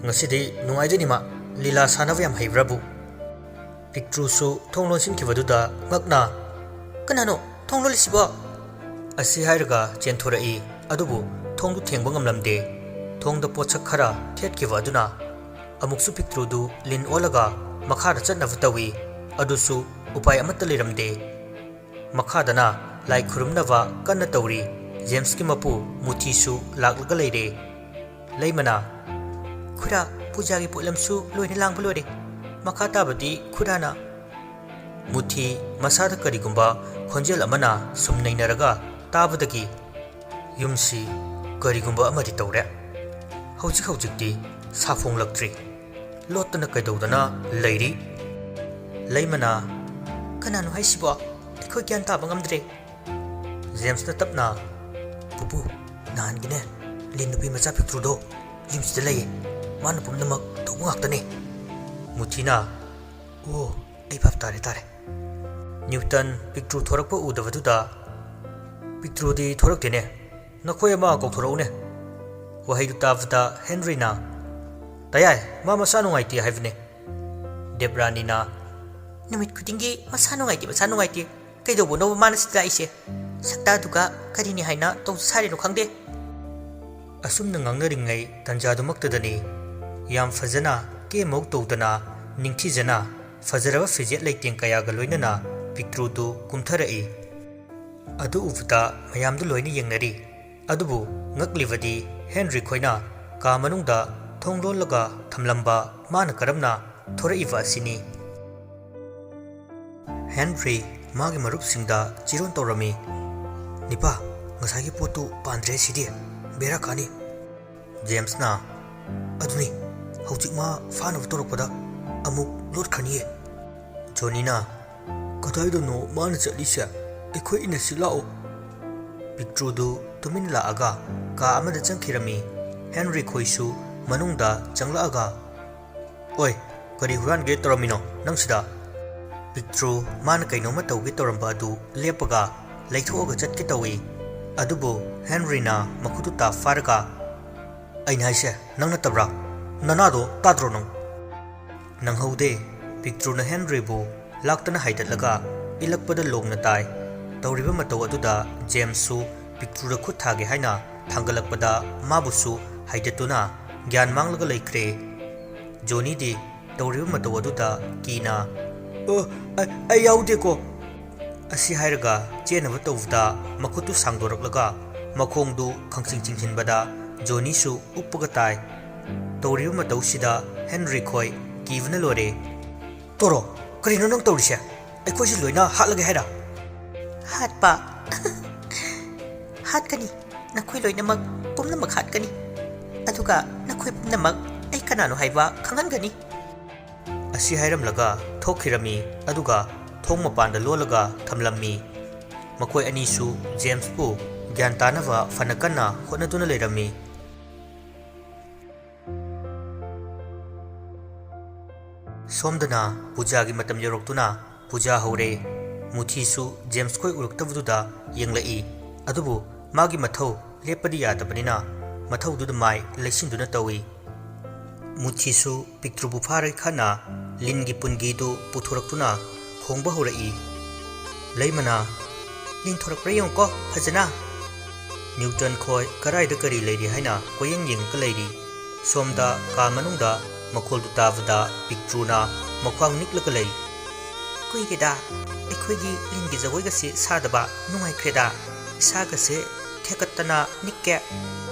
"ꯉꯁꯤꯗꯤ ꯅꯨꯡꯉꯥꯏꯗꯣꯏꯅꯤ ꯃꯥ, ꯂꯤꯂꯥ ꯁꯥꯟꯅꯕ ꯌꯥꯝ ꯍꯩꯕ꯭ꯔꯥꯕꯨ?" ꯄꯤꯛꯇ꯭ꯔꯨꯁꯨ ꯊꯣꯡ ꯂꯣꯟꯁꯤꯟꯈꯤꯕꯗꯨꯗ ꯉꯛꯅ, "ꯀꯅꯥꯅꯣ ꯊꯣꯡ ꯂꯣꯜꯂꯤꯁꯤꯕꯣ?" ꯑꯁꯤ ꯍꯥꯏꯔꯒ ꯆꯦꯟꯊꯣꯔꯛꯏ꯫ ꯑꯗꯨꯕꯨ ꯊꯣꯡꯗꯨ ꯊꯦꯡꯕ ꯉꯝꯂꯝꯗꯦ꯫ ꯊꯣꯡꯗ ꯄꯣꯠꯁꯛ ꯈꯔ ꯊꯦꯠꯈꯤꯕ ꯑꯗꯨꯅ ꯑꯃꯨꯛꯁꯨ ꯄꯤꯛꯇ꯭ꯔꯨꯗꯨ ꯂꯤꯟ ꯑꯣꯜꯂꯒ ꯃꯈꯥꯗ ꯆꯠꯅꯕ ꯇꯧꯏ꯫ ꯑꯗꯨꯁꯨ ꯎꯄꯥꯏ ꯑꯃꯠꯇ ꯂꯩꯔꯝꯗꯦ꯫ ꯃꯈꯥꯗꯅ ꯂꯥꯏ ꯈꯨꯔꯨꯝꯅꯕ ꯀꯟꯅ ꯇꯧꯔꯤ꯫ ꯖꯦꯝꯁꯀꯤ ꯃꯄꯨ ꯃꯨꯊꯤꯁꯨ ꯂꯥꯛꯂꯒ ꯂꯩꯔꯦ꯫ ꯂꯩꯃꯅ, "ꯈꯨꯔꯥ, ꯄꯨꯖꯥꯒꯤ ꯄꯣꯠꯂꯝꯁꯨ ꯂꯣꯏꯅ ꯂꯥꯡꯕ ꯂꯣꯏꯔꯦ꯫ ꯃꯈꯥ ꯇꯥꯕꯗꯤ ꯈꯨꯔꯥꯅ꯫" ꯃꯨꯊꯤ ꯃꯁꯥꯗ ꯀꯔꯤꯒꯨꯝꯕ ꯈꯣꯟꯖꯦꯜ ꯑꯃꯅ ꯁꯨꯝ ꯅꯩꯅꯔꯒ ꯇꯥꯕꯗꯒꯤ, "ꯌꯨꯝꯁꯤ ꯀꯔꯤꯒꯨꯝꯕ ꯑꯃꯗꯤ ꯇꯧꯔꯦ꯫ ꯍꯧꯖꯤꯛ ꯍꯧꯖꯤꯛꯇꯤ ꯁꯥꯐꯣꯡꯂꯛꯇ꯭ꯔꯤ꯫ ꯂꯣꯠꯇꯅ ꯀꯩꯗꯧꯗꯅ ꯂꯩꯔꯤ?" ꯂꯩꯃꯅ, "ꯀꯅꯥꯅꯣ ꯍꯥꯏꯁꯤꯕꯣ? ꯑꯩꯈꯣꯏ ꯒ꯭ꯌꯥꯟ ꯇꯥꯕ ꯉꯝꯗ꯭ꯔꯦ꯫" ꯖꯦꯝꯁꯅ ꯇꯞꯅ, "ꯄꯨꯄꯨ, ꯅꯍꯥꯟꯒꯤꯅꯦ, ꯂꯤꯟ ꯅꯨꯄꯤ ꯃꯆꯥ ꯄꯤꯛꯇ꯭ꯔꯨꯗꯣ ꯌꯨꯝꯁꯤꯗ ꯂꯩꯌꯦ꯫ ꯃꯥꯅ ꯄꯨꯝꯅꯃꯛ ꯇꯧꯕ ꯉꯥꯛꯇꯅꯦ꯫" ꯃꯨꯊꯤꯅ, "ꯑꯣ, ꯑꯩ ꯚꯥꯞ ꯇꯥꯔꯦ, ꯇꯥꯔꯦ꯫" ꯅ꯭ꯌꯨꯇꯟ ꯄꯤꯛꯇ꯭ꯔꯨ ꯊꯣꯔꯛꯄ ꯎꯗꯕꯗꯨꯗ, "ꯄꯤꯛꯇ꯭ꯔꯨꯗꯤ ꯊꯣꯔꯛꯇꯦꯅꯦ꯫ ꯅꯈꯣꯏ ꯑꯃ ꯀꯧꯊꯣꯔꯛꯎꯅꯦ꯫" ꯋꯥꯍꯩꯗꯨ ꯇꯥꯕꯗ ꯍꯦꯟꯔꯤꯅ, "ꯇꯌꯥꯏ, ꯃꯥ ꯃꯁꯥ ꯅꯨꯡꯉꯥꯏꯇꯦ ꯍꯥꯏꯕꯅꯦ꯫" ꯗꯦꯕꯔꯥꯅꯤꯅ, "ꯅꯨꯃꯤꯠ ꯈꯨꯗꯤꯡꯒꯤ ꯃꯁꯥ ꯅꯨꯡꯉꯥꯏꯇꯦ, ꯃꯁꯥ ꯅꯨꯡꯉꯥꯏꯇꯦ꯫ ꯀꯩꯗꯧꯕꯅꯣꯕ ꯃꯥꯅ ꯁꯤꯗ ꯂꯥꯛꯏꯁꯦ? ꯁꯛꯇꯥꯗꯨꯒ ꯀꯔꯤꯅꯤ ꯍꯥꯏꯅ ꯇꯧꯖ ꯁꯥꯔꯤꯅꯣ ꯈꯪꯗꯦ꯫" ꯑꯁꯨꯝꯅ ꯉꯥꯡꯅꯔꯤꯉꯩ ꯇꯟꯖꯥꯗꯨꯃꯛꯇꯗꯅꯤ ꯌꯥꯝ ꯐꯖꯅ ꯀꯦꯃꯧ ꯇꯧꯗꯅ, ꯅꯤꯡꯊꯤꯖꯅ, ꯐꯖꯔꯕ ꯐꯤꯖꯦꯠ ꯂꯩꯇꯦꯡ ꯀꯌꯥꯒ ꯂꯣꯏꯅꯅ ꯄꯤꯛꯇ꯭ꯔꯨꯗꯨ ꯀꯨꯝꯊꯔꯛꯏ꯫ ꯑꯗꯨ ꯎꯕꯗ ꯃꯌꯥꯝꯗꯨ ꯂꯣꯏꯅ ꯌꯦꯡꯅꯔꯤ꯫ ꯑꯗꯨꯕꯨ ꯉꯛꯂꯤꯕꯗꯤ ꯍꯦꯟꯔꯤ ꯈꯣꯏꯅ ꯀꯥ ꯃꯅꯨꯡꯗ ꯊꯣꯡ ꯂꯣꯜꯂꯒ ꯊꯝꯂꯝꯕ ꯃꯥꯅ ꯀꯔꯝꯅ ꯊꯣꯔꯛꯏꯕ ꯑꯁꯤꯅꯤ꯫ ꯍꯦꯟꯔꯤ ꯃꯥꯒꯤ ꯃꯔꯨꯞꯁꯤꯡꯗ ꯆꯤꯔꯣꯟ ꯇꯧꯔꯝꯃꯤ꯫ "ꯅꯤꯄꯥ, ꯉꯁꯥꯏꯒꯤ ꯄꯣꯠꯇꯨ ꯄꯥꯟꯗ꯭ꯔꯦ ꯁꯤꯗꯤ, ꯕꯦꯔꯥ ꯀꯥꯅꯤ꯫" ꯖꯦꯝꯁꯅ, "ꯑꯗꯨꯅꯤ, ꯍꯧꯖꯤꯛ ꯃꯥ ꯐꯥꯅꯕ ꯇꯧꯔꯛꯄꯗ ꯑꯃꯨꯛ ꯂꯣꯠꯈ꯭ꯔꯅꯤꯌꯦ꯫" ꯖꯣꯅꯤꯅ, "ꯀꯗꯥꯏꯗꯅꯣ ꯃꯥꯅ ꯆꯠꯂꯤꯁꯦ? ꯑꯩꯈꯣꯏ ꯏꯟꯅꯁꯤ ꯂꯥꯛꯑꯣ꯫" ꯄꯤꯛꯇ꯭ꯔꯨꯗꯨ ꯇꯨꯃꯤꯟ ꯂꯥꯛꯑꯒ ꯀꯥ ꯑꯃꯗ ꯆꯪꯈꯤꯔꯝꯃꯤ꯫ ꯍꯦꯟꯔꯤ ꯈꯣꯏꯁꯨ ꯃꯅꯨꯡꯗ ꯆꯪꯂꯛꯑꯒ, "ꯑꯣꯏ, ꯀꯔꯤ ꯍꯨꯔꯥꯟꯒꯦ ꯇꯧꯔꯝꯃꯤꯅꯣ ꯅꯪꯁꯤꯗ?" ꯄꯤꯛꯇ꯭ꯔꯨ ꯃꯥꯅ ꯀꯩꯅꯣꯝꯃ ꯇꯧꯒꯦ ꯇꯧꯔꯝꯕ ꯑꯗꯨ ꯂꯦꯞꯄꯒ ꯂꯩꯊꯣꯛꯑꯒ ꯆꯠꯀꯦ ꯇꯧꯏ꯫ ꯑꯗꯨꯕꯨ ꯍꯦꯟꯔꯤꯅ ꯃꯈꯨꯠꯇꯨ ꯇꯥꯞ ꯐꯥꯔꯒ, "ꯑꯩꯅ ꯍꯥꯏꯁꯦ ꯅꯪ ꯅꯠꯇꯕ꯭ꯔꯥ? ꯅꯅꯥꯗꯣ ꯇꯥꯗ꯭ꯔꯣ ꯅꯪ?" ꯅꯪꯍꯧꯗꯦ꯫ ꯄꯤꯛꯇ꯭ꯔꯨꯅ ꯍꯦꯟꯔꯤꯕꯨ ꯂꯥꯛꯇꯅ ꯍꯥꯏꯗꯠꯂꯒ ꯏꯜꯂꯛꯄꯗ ꯂꯣꯡꯅ ꯇꯥꯏ꯫ ꯇꯧꯔꯤꯕ ꯃꯇꯧ ꯑꯗꯨꯗ ꯖꯦꯝꯁꯁꯨ ꯄꯤꯛꯇ꯭ꯔꯨꯗ ꯈꯨꯠ ꯊꯥꯒꯦ ꯍꯥꯏꯅ ꯊꯥꯡꯒꯠꯂꯛꯄꯗ ꯃꯥꯕꯨꯁꯨ ꯍꯥꯏꯗꯠꯇꯨꯅ ꯒ꯭ꯌꯥꯟ ꯃꯥꯡꯂꯒ ꯂꯩꯈ꯭ꯔꯦ꯫ ꯖꯣꯅꯤꯗꯤ ꯇꯧꯔꯤꯕ ꯃꯇꯧ ꯑꯗꯨꯗ ꯀꯤꯅ, "ꯑ, ꯑ, ꯑꯩ ꯌꯥꯎꯗꯦꯀꯣ!" ꯑꯁꯤ ꯍꯥꯏꯔꯒ ꯆꯦꯟꯅꯕ ꯇꯧꯕꯗ ꯃꯈꯨꯠꯇꯨ ꯁꯥꯡꯗꯣꯔꯛꯂꯒ ꯃꯈꯣꯡꯗꯨ ꯈꯪꯆꯤꯡ ꯆꯤꯡꯁꯤꯟꯕꯗ ꯖꯣꯅꯤꯁꯨ ꯎꯞꯄꯒ ꯇꯥꯏ꯫ ꯇꯧꯔꯤꯕ ꯃꯇꯧꯁꯤꯗ ꯍꯦꯟꯔꯤ ꯈꯣꯏ ꯀꯤꯕꯅ ꯂꯣꯏꯔꯦ꯫ "ꯇꯣꯔꯣ, ꯀꯔꯤꯅꯣ ꯅꯪ ꯇꯧꯔꯤꯁꯦ? ꯑꯩꯈꯣꯏꯁꯤ ꯂꯣꯏꯅ ꯍꯥꯠꯂꯒꯦ ꯍꯥꯏꯔ?" "ꯍꯥꯠꯄ? ꯍꯥꯠꯀꯅꯤ꯫ ꯅꯈꯣꯏ ꯂꯣꯏꯅꯃꯛ, ꯄꯨꯝꯅꯃꯛ ꯍꯥꯠꯀꯅꯤ꯫ ꯑꯗꯨꯒ ꯅꯈꯣꯏ ꯄꯨꯝꯅꯃꯛ ꯑꯩ ꯀꯅꯥꯅꯣ ꯍꯥꯏꯕ ꯈꯪꯍꯟꯒꯅꯤ꯫" ꯑꯁꯤ ꯍꯥꯏꯔꯝꯂꯒ ꯊꯣꯛꯈꯤꯔꯝꯃꯤ꯫ ꯑꯗꯨꯒ ꯊꯣꯡ ꯃꯄꯥꯟꯗ ꯂꯣꯜꯂꯒ ꯊꯝꯂꯝꯃꯤ꯫ ꯃꯈꯣꯏ ꯑꯅꯤꯁꯨ ꯖꯦꯝꯁꯄꯨ ꯒ꯭ꯌꯥꯟ ꯇꯥꯅꯕ ꯐꯅ ꯀꯟꯅ ꯍꯣꯠꯅꯗꯨꯅ ꯂꯩꯔꯝꯃꯤ꯫ ꯁꯣꯝꯗꯅ ꯄꯨꯖꯥꯒꯤ ꯃꯇꯝ ꯌꯧꯔꯛꯇꯨꯅ ꯄꯨꯖꯥ ꯍꯧꯔꯦ꯫ ꯃꯨꯊꯤꯁꯨ ꯖꯦꯝꯁ ꯈꯣꯏ ꯎꯔꯛꯇꯕꯗꯨꯗ ꯌꯦꯡꯂꯛꯏ꯫ ꯑꯗꯨꯕꯨ ꯃꯥꯒꯤ ꯃꯊꯧ ꯂꯦꯞꯄꯗꯤ ꯌꯥꯗꯕꯅꯤꯅ ꯃꯊꯧꯗꯨꯗ ꯃꯥꯏ ꯂꯩꯁꯤꯟꯗꯨꯅ ꯇꯧꯏ꯫ ꯃꯨꯊꯤꯁꯨ ꯄꯤꯛꯇ꯭ꯔꯨꯕꯨ ꯐꯥꯔꯦ ꯈꯟꯅ ꯂꯤꯟꯒꯤ ꯄꯨꯟꯒꯤꯗꯨ ꯄꯨꯊꯣꯔꯛꯇꯨꯅ ꯈꯣꯡꯕ ꯍꯧꯔꯛꯏ꯫ ꯂꯩꯃꯅ, "ꯂꯤꯟ ꯊꯣꯔꯛꯄ꯭ꯔꯥ ꯌꯦꯡꯉꯨꯀꯣ ꯐꯖꯅ꯫" ꯅ꯭ꯌꯨꯇꯟ ꯈꯣꯏ ꯀꯔꯥꯏꯗ ꯀꯔꯤ ꯂꯩꯔꯤ ꯍꯥꯏꯅ ꯀꯣꯏꯌꯦꯡ ꯌꯦꯡꯉꯒ ꯂꯩꯔꯤ꯫ ꯁꯣꯝꯗ ꯀꯥ ꯃꯅꯨꯡꯗ ꯃꯈꯣꯜꯗꯨ ꯇꯥꯕꯗ ꯄꯤꯛꯇ꯭ꯔꯨꯅ ꯃꯈ꯭ꯋꯥꯡ ꯅꯤꯛꯂꯒ ꯂꯩ꯫ "ꯀꯨꯏꯔꯦꯗ ꯑꯩꯈꯣꯏꯒꯤ ꯂꯤꯟꯒꯤ ꯖꯒꯣꯏꯒꯁꯦ ꯁꯥꯗꯕ, ꯅꯨꯡꯉꯥꯏꯈ꯭ꯔꯦꯗ, ꯏꯁꯥꯒꯁꯦ ꯊꯦꯛꯀꯠꯇꯅ ꯅꯤꯛꯀꯦ꯫"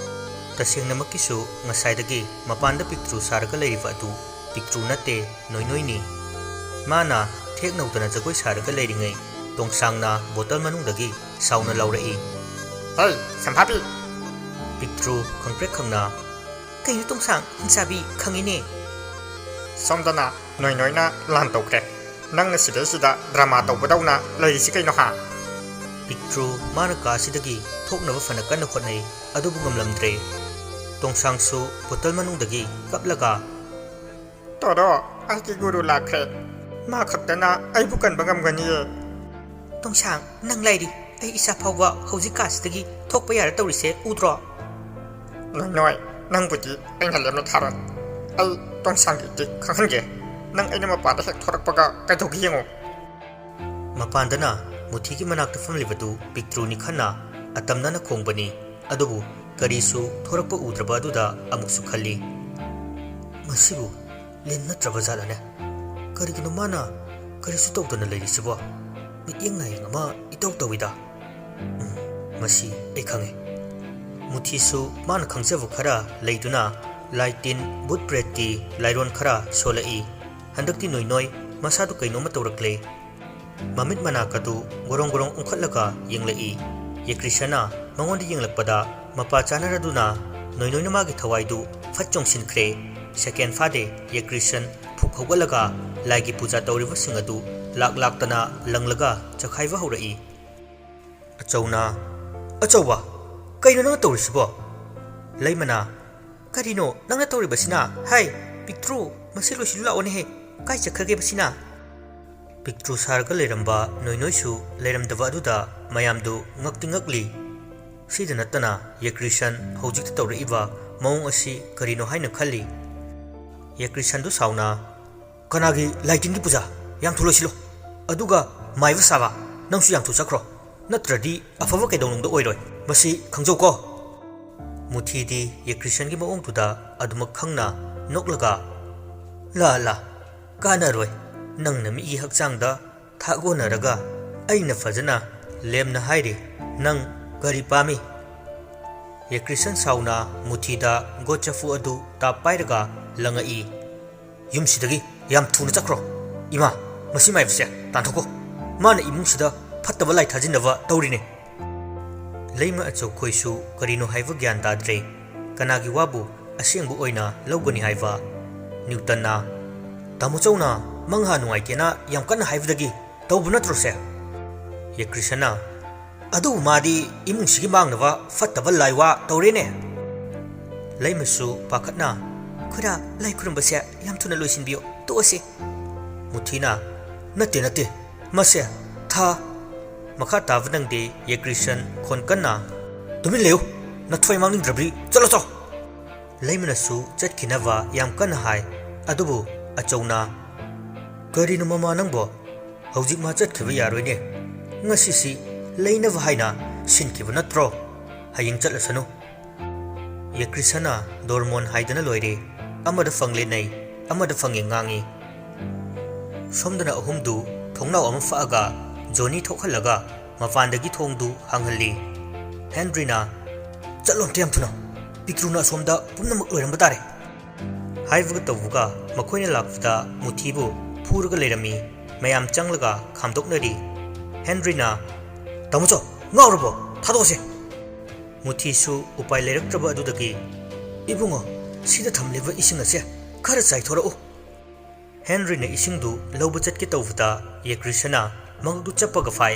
ꯇꯁꯦꯡꯅꯃꯛꯀꯤꯁꯨ ꯉꯁꯥꯏꯗꯒꯤ ꯃꯄꯥꯟꯗ ꯄꯤꯛꯇ꯭ꯔꯨ ꯁꯥꯔꯒ ꯂꯩꯔꯤꯕ ꯑꯗꯨ ꯄꯤꯛꯇ꯭ꯔꯨ ꯅꯠꯇꯦ, ꯅꯣꯏꯅꯣꯏꯅꯤ꯫ ꯃꯥꯅ ꯊꯦꯛ ꯅꯧꯗꯅ ꯖꯒꯣꯏ ꯁꯥꯔꯒ ꯂꯩꯔꯤꯉꯩ ꯇꯣꯡꯁꯥꯡꯅ ꯕꯣꯇꯜ ꯃꯅꯨꯡꯗꯒꯤ ꯁꯥꯎꯅ ꯂꯥꯎꯔꯛꯏ꯫ "ꯍꯦ, ꯁꯝꯐꯥꯕꯤ!" ꯄꯤꯛꯇ꯭ꯔꯨ ꯈꯪꯄ꯭ꯔꯦꯛ ꯈꯪꯅ, "ꯀꯩꯅꯣ ꯇꯣꯡꯁꯥꯡ, ꯍꯤꯡꯆꯥꯕꯤ ꯈꯪꯉꯤꯅꯦ꯫ ꯁꯣꯝꯗꯅ ꯅꯣꯏ ꯅꯣꯏꯅ ꯂꯥꯟ ꯇꯧꯈ꯭ꯔꯦ꯫ ꯅꯪꯅ ꯁꯤꯗꯩꯁꯤꯗ ꯗ꯭ꯔꯃꯥ ꯇꯧꯕꯗꯧꯅ ꯂꯩꯔꯤꯁꯤ ꯀꯩꯅꯣ ꯍꯥ?" ꯄꯤꯛꯇ꯭ꯔꯨ ꯃꯥꯅ ꯀꯥꯁꯤꯗꯒꯤ ꯊꯣꯛꯅꯕ ꯐꯅ ꯀꯟꯅ ꯍꯣꯠꯅꯩ, ꯑꯗꯨꯕꯨ ꯉꯝꯂꯝꯗ꯭ꯔꯦ꯫ ꯇꯣꯡꯁꯥꯡꯁꯨ ꯕꯣꯇꯜ ꯃꯅꯨꯡꯗꯒꯤ ꯀꯞꯂꯒ, "ꯇꯣꯗꯣ, ꯑꯩꯒꯤ ꯒꯨꯔꯨ ꯂꯥꯛꯈ꯭ꯔꯦ꯫ ꯃꯥ ꯈꯛꯇꯅ ꯑꯩꯕꯨ ꯀꯟꯕ ꯉꯝꯒꯅꯤꯌꯦ꯫" "ꯇꯣꯡꯁꯥꯡ, ꯅꯪ ꯂꯩꯔꯤ꯫ ꯑꯩ ꯏꯁꯥ ꯐꯥꯎꯕ ꯍꯧꯖꯤꯛ ꯀꯥꯁꯤꯗꯒꯤ ꯊꯣꯛꯄ ꯌꯥꯔ ꯇꯧꯔꯤꯁꯦ ꯎꯗ꯭ꯔꯣ?" "ꯅꯣꯏ ꯅꯣꯏ, ꯅꯪꯕꯨꯗꯤ ꯑꯩꯅ ꯂꯦꯝꯅ ꯊꯥꯔꯣꯏ꯫ ꯑꯩ ꯇꯣꯡꯁꯥꯡꯒꯤ ꯏꯇꯤꯛ ꯈꯪꯍꯟꯒꯦ꯫ ꯅꯪ ꯑꯩꯅ ꯃꯄꯥꯟꯗ ꯍꯦꯛ ꯊꯣꯔꯛꯄꯒ ꯀꯩꯗꯧꯒꯦ ꯌꯦꯡꯉꯨ꯫" ꯃꯄꯥꯟꯗꯅ ꯃꯨꯊꯤꯒꯤ ꯃꯅꯥꯛꯇ ꯐꯝꯂꯤꯕꯗꯨ ꯄꯤꯛꯇ꯭ꯔꯨꯅꯤ ꯈꯟꯅ ꯑꯇꯝꯅꯅ ꯈꯣꯡꯕꯅꯤ꯫ ꯑꯗꯨꯕꯨ ꯀꯔꯤꯁꯨ ꯊꯣꯔꯛꯄ ꯎꯗ꯭ꯔꯕ ꯑꯗꯨꯗ ꯑꯃꯨꯛꯁꯨ ꯈꯜꯂꯤ, "ꯃꯁꯤꯕꯨ ꯂꯤꯟ ꯅꯠꯇ꯭ꯔꯕ ꯖꯥꯠꯂꯅꯦ? ꯀꯔꯤꯒꯤꯅꯣ ꯃꯥꯅ ꯀꯔꯤꯁꯨ ꯇꯧꯗꯅ ꯂꯩꯔꯤꯁꯤꯕꯣ? ꯃꯤꯠꯌꯦꯡ ꯅꯥꯌꯦꯡ ꯑꯃ ꯏꯇꯧ ꯇꯧꯏꯗ꯫ ꯎꯝ, ꯃꯁꯤ ꯑꯩ ꯈꯪꯉꯦ꯫" ꯃꯨꯊꯤꯁꯨ ꯃꯥꯅ ꯈꯪꯖꯕ ꯈꯔ ꯂꯩꯗꯨꯅ ꯂꯥꯏ ꯇꯤꯟ, ꯚꯨꯠ ꯄ꯭ꯔꯦꯠꯀꯤ ꯂꯥꯏꯔꯣꯟ ꯈꯔ ꯁꯣꯜꯂꯛꯏ꯫ ꯍꯟꯗꯛꯇꯤ ꯅꯣꯏ ꯅꯣꯏ ꯃꯁꯥꯗꯨ ꯀꯩꯅꯣꯝꯃ ꯇꯧꯔꯛꯂꯦ꯫ ꯃꯃꯤꯠ ꯃꯅꯥꯀꯗꯨ ꯒꯣꯔꯣꯡ ꯒꯣꯔꯣꯡ ꯎꯪꯈꯠꯂꯒ ꯌꯦꯡꯂꯛꯏ꯫ ꯌꯦꯀ꯭ꯔꯤꯁꯅ ꯃꯉꯣꯟꯗ ꯌꯦꯡꯂꯛꯄꯗ ꯃꯄꯥ ꯆꯥꯅꯔꯗꯨꯅ ꯅꯣꯏꯅꯣꯏꯅ ꯃꯥꯒꯤ ꯊꯋꯥꯏꯗꯨ ꯐꯠ ꯆꯣꯡꯁꯤꯟꯈ꯭ꯔꯦ꯫ ꯁꯦꯀꯦꯟ ꯐꯥꯗꯦ ꯌꯦꯀ꯭ꯔꯤꯁꯟ ꯐꯨꯛ ꯍꯧꯒꯠꯂꯒ ꯂꯥꯏꯒꯤ ꯄꯨꯖꯥ ꯇꯧꯔꯤꯕꯁꯤꯡ ꯑꯗꯨ ꯂꯥꯛ ꯂꯥꯛꯇꯅ ꯂꯪꯂꯒ ꯆꯈꯥꯏꯕ ꯍꯧꯔꯛꯏ꯫ ꯑꯆꯧꯅ, "ꯑꯆꯧꯕ, ꯀꯩꯅꯣ ꯅꯪꯅ ꯇꯧꯔꯤꯁꯤꯕꯣ?" ꯂꯩꯃꯅ, "ꯀꯔꯤꯅꯣ ꯅꯪꯅ ꯇꯧꯔꯤꯕꯁꯤꯅ? ꯍꯥꯏ, ꯄꯤꯛꯇ꯭ꯔꯨ, ꯃꯁꯤ ꯂꯣꯏꯁꯤꯜꯂꯨ ꯂꯥꯛꯑꯣꯅꯦꯍꯦ꯫ ꯀꯥꯏ ꯆꯠꯈ꯭ꯔꯒꯦ ꯃꯁꯤꯅ?" ꯄꯤꯛꯇ꯭ꯔꯨ ꯁꯥꯔꯒ ꯂꯩꯔꯝꯕ ꯅꯣꯏꯅꯣꯏꯁꯨ ꯂꯩꯔꯝꯗꯕ ꯑꯗꯨꯗ ꯃꯌꯥꯝꯗꯨ ꯉꯛꯇꯤ ꯉꯛꯂꯤ꯫ ꯁꯤꯗ ꯅꯠꯇꯅ ꯌꯦꯀ꯭ꯔꯤꯁꯟ ꯍꯧꯖꯤꯛꯇ ꯇꯧꯔꯛꯏꯕ ꯃꯑꯣꯡ ꯑꯁꯤ ꯀꯔꯤꯅꯣ ꯍꯥꯏꯅ ꯈꯜꯂꯤ꯫ ꯌꯦꯀ꯭ꯔꯤꯁꯟꯗꯨ ꯁꯥꯎꯅ, "ꯀꯅꯥꯒꯤ ꯂꯥꯏ ꯇꯤꯟꯒꯤ ꯄꯨꯖꯥ? ꯌꯥꯝ ꯊꯨ ꯂꯣꯏꯁꯤꯜꯂꯣ꯫ ꯑꯗꯨꯒ ꯃꯥꯏꯕ ꯁꯥꯕ, ꯅꯪꯁꯨ ꯌꯥꯝ ꯊꯨ ꯆꯠꯈ꯭ꯔꯣ꯫ ꯅꯠꯇ꯭ꯔꯗꯤ ꯑꯐꯕ ꯀꯩꯗꯧꯅꯨꯡꯗ ꯑꯣꯏꯔꯣꯏ꯫ ꯃꯁꯤ ꯈꯪꯖꯧꯀꯣ꯫" ꯃꯨꯊꯤꯗꯤ ꯌꯦꯀ꯭ꯔꯤꯁꯟꯒꯤ ꯃꯑꯣꯡꯗꯨꯗ ꯑꯗꯨꯃꯛ ꯈꯪꯅ ꯅꯣꯛꯂꯒ, "ꯂꯥ ꯂꯥ, ꯀꯥꯟꯅꯔꯣꯏ꯫ ꯅꯪꯅ ꯃꯤꯒꯤ ꯍꯛꯆꯥꯡꯗ ꯊꯥꯒꯣꯟꯅꯔꯒ ꯑꯩꯅ ꯐꯖꯅ ꯂꯦꯝꯅ ꯍꯥꯏꯔꯤ, ꯅꯪ ꯀꯔꯤ ꯄꯥꯝꯃꯤ?" ꯌꯦꯀ꯭ꯔꯤꯁꯟ ꯁꯥꯎꯅ ꯃꯨꯊꯤꯗ ꯒꯣꯠ ꯆꯐꯨ ꯑꯗꯨ ꯇꯥꯞ ꯄꯥꯏꯔꯒ ꯂꯪꯉꯛꯏ꯫ "ꯌꯨꯝꯁꯤꯗꯒꯤ ꯌꯥꯝ ꯊꯨꯅ ꯆꯠꯈ꯭ꯔꯣ꯫ ꯏꯃꯥ, ꯃꯁꯤ ꯃꯥꯏꯕꯁꯦ ꯇꯥꯟꯊꯣꯛꯈꯣ꯫" ꯃꯥꯅ ꯏꯃꯨꯡꯁꯤꯗ ꯐꯠꯇꯕ ꯂꯥꯏ ꯊꯥꯖꯤꯟꯅꯕ ꯇꯧꯔꯤꯅꯦ꯫ ꯂꯩꯃ ꯑꯆꯧꯈꯣꯏꯁꯨ ꯀꯔꯤꯅꯣ ꯍꯥꯏꯕ ꯒ꯭ꯌꯥꯟ ꯇꯥꯗ꯭ꯔꯦ꯫ ꯀꯅꯥꯒꯤ ꯋꯥꯕꯨ ꯑꯁꯦꯡꯕ ꯑꯣꯏꯅ ꯂꯧꯒꯅꯤ ꯍꯥꯏꯕ? ꯅ꯭ꯌꯨꯇꯟꯅ, "ꯇꯥꯃꯣ ꯆꯧꯅ ꯃꯪꯍꯥ ꯅꯨꯡꯉꯥꯏꯇꯦꯅ ꯌꯥꯝ ꯀꯟꯅ ꯍꯥꯏꯕꯗꯒꯤ ꯇꯧꯕ ꯅꯠꯇ꯭ꯔꯣꯁꯦ?" ꯌꯦꯀ꯭ꯔꯤꯁꯟꯅ, "ꯑꯗꯨꯕꯨ ꯃꯥꯗꯤ ꯏꯃꯨꯡꯁꯤꯒꯤ ꯃꯥꯡꯅꯕ ꯐꯠꯇꯕ ꯂꯥꯏꯋꯥ ꯇꯧꯔꯦꯅꯦ꯫" ꯂꯩꯃꯁꯨ ꯄꯥꯈꯠꯅ, "ꯈꯨꯔꯥ, ꯂꯥꯏ ꯈꯨꯔꯨꯝꯕꯁꯦ ꯌꯥꯝ ꯊꯨꯅ ꯂꯣꯏꯁꯤꯟꯕꯤꯌꯣ, ꯇꯣꯛꯑꯁꯤ꯫" ꯃꯨꯊꯤꯅ, "ꯅꯠꯇꯦ, ꯅꯠꯇꯦ, ꯃꯁꯦ ꯊꯥ꯫" ꯃꯈꯥ ꯇꯥꯕ ꯅꯪꯗꯦ꯫ ꯌꯦꯀ꯭ꯔꯤꯁꯟ ꯈꯣꯟ ꯀꯟꯅ, "ꯇꯨꯃꯤꯟ ꯂꯩꯌꯨ, ꯅꯊ꯭ꯋꯥꯏ ꯃꯥꯡꯅꯤꯡꯗ꯭ꯔꯕꯗꯤ ꯆꯠꯂꯣ ꯆꯣ!" ꯂꯩꯃꯅꯁꯨ ꯆꯠꯈꯤꯅꯕ ꯌꯥꯝ ꯀꯟꯅ ꯍꯥꯏ꯫ ꯑꯗꯨꯕꯨ ꯑꯆꯧꯅ, "ꯀꯔꯤꯅꯣ ꯃꯃꯥ ꯅꯪꯕꯣ? ꯍꯧꯖꯤꯛ ꯃꯥ ꯆꯠꯈꯤꯕ ꯌꯥꯔꯣꯏꯅꯦ꯫ ꯉꯁꯤꯁꯤ ꯂꯩꯅꯕ ꯍꯥꯏꯅ ꯁꯤꯟꯈꯤꯕ ꯅꯠꯇ꯭ꯔꯣ? ꯍꯌꯦꯡ ꯆꯠꯂꯁꯅꯨ꯫" ꯌꯦꯀ꯭ꯔꯤꯁꯅ ꯗꯣꯔꯃꯣꯟ ꯍꯥꯏꯗꯅ ꯂꯣꯏꯔꯦ꯫ ꯑꯃꯗ ꯐꯪꯂꯦ ꯅꯩ, ꯑꯃꯗ ꯐꯪꯉꯦ ꯉꯥꯡꯉꯤ꯫ ꯁꯣꯝꯗꯅ ꯑꯍꯨꯝꯗꯨ ꯊꯣꯡꯅꯥꯎ ꯑꯃ ꯐꯛꯑꯒ ꯖꯣꯅꯤ ꯊꯣꯛꯍꯜꯂꯒ ꯃꯄꯥꯟꯗꯒꯤ ꯊꯣꯡꯗꯨ ꯍꯥꯡꯍꯜꯂꯤ꯫ ꯍꯦꯟꯔꯤꯅ, "ꯆꯠꯂꯣ ꯑꯝꯇ ꯌꯥꯝ ꯊꯨꯅ, ꯄꯤꯛꯇ꯭ꯔꯨꯅ ꯑꯁꯣꯝꯗ ꯄꯨꯝꯅꯃꯛ ꯂꯣꯏꯔꯝꯕ ꯇꯥꯔꯦ꯫" ꯍꯥꯏꯕꯒ ꯇꯧꯕꯒ ꯃꯈꯣꯏꯅ ꯂꯥꯛꯄꯗ ꯃꯨꯊꯤꯕꯨ ꯐꯨꯔꯒ ꯂꯩꯔꯝꯃꯤ꯫ ꯃꯌꯥꯝ ꯆꯪꯂꯒ ꯈꯥꯝꯗꯣꯛꯅꯔꯤ꯫ ꯍꯦꯟꯔꯤꯅ, "ꯇꯥꯃꯣ ꯆꯧ, ꯉꯥꯎꯔꯕꯣ? ꯊꯥꯗꯣꯛꯑꯁꯦ꯫" ꯃꯨꯊꯤꯁꯨ ꯎꯄꯥꯏ ꯂꯩꯔꯛꯇ꯭ꯔꯕ ꯑꯗꯨꯗꯒꯤ, "ꯏꯕꯨꯡꯉꯣ, ꯁꯤꯗ ꯊꯝꯂꯤꯕ ꯏꯁꯤꯡ ꯑꯁꯦ ꯈꯔ ꯆꯥꯏꯊꯣꯔꯛꯎ꯫" ꯍꯦꯟꯔꯤꯅ ꯏꯁꯤꯡꯗꯨ ꯂꯧꯕ ꯆꯠꯀꯦ ꯇꯧꯕꯗ ꯌꯦꯀ꯭ꯔꯤꯁꯅ ꯃꯉꯛꯇꯨ ꯆꯞꯄꯒ ꯐꯥꯏ꯫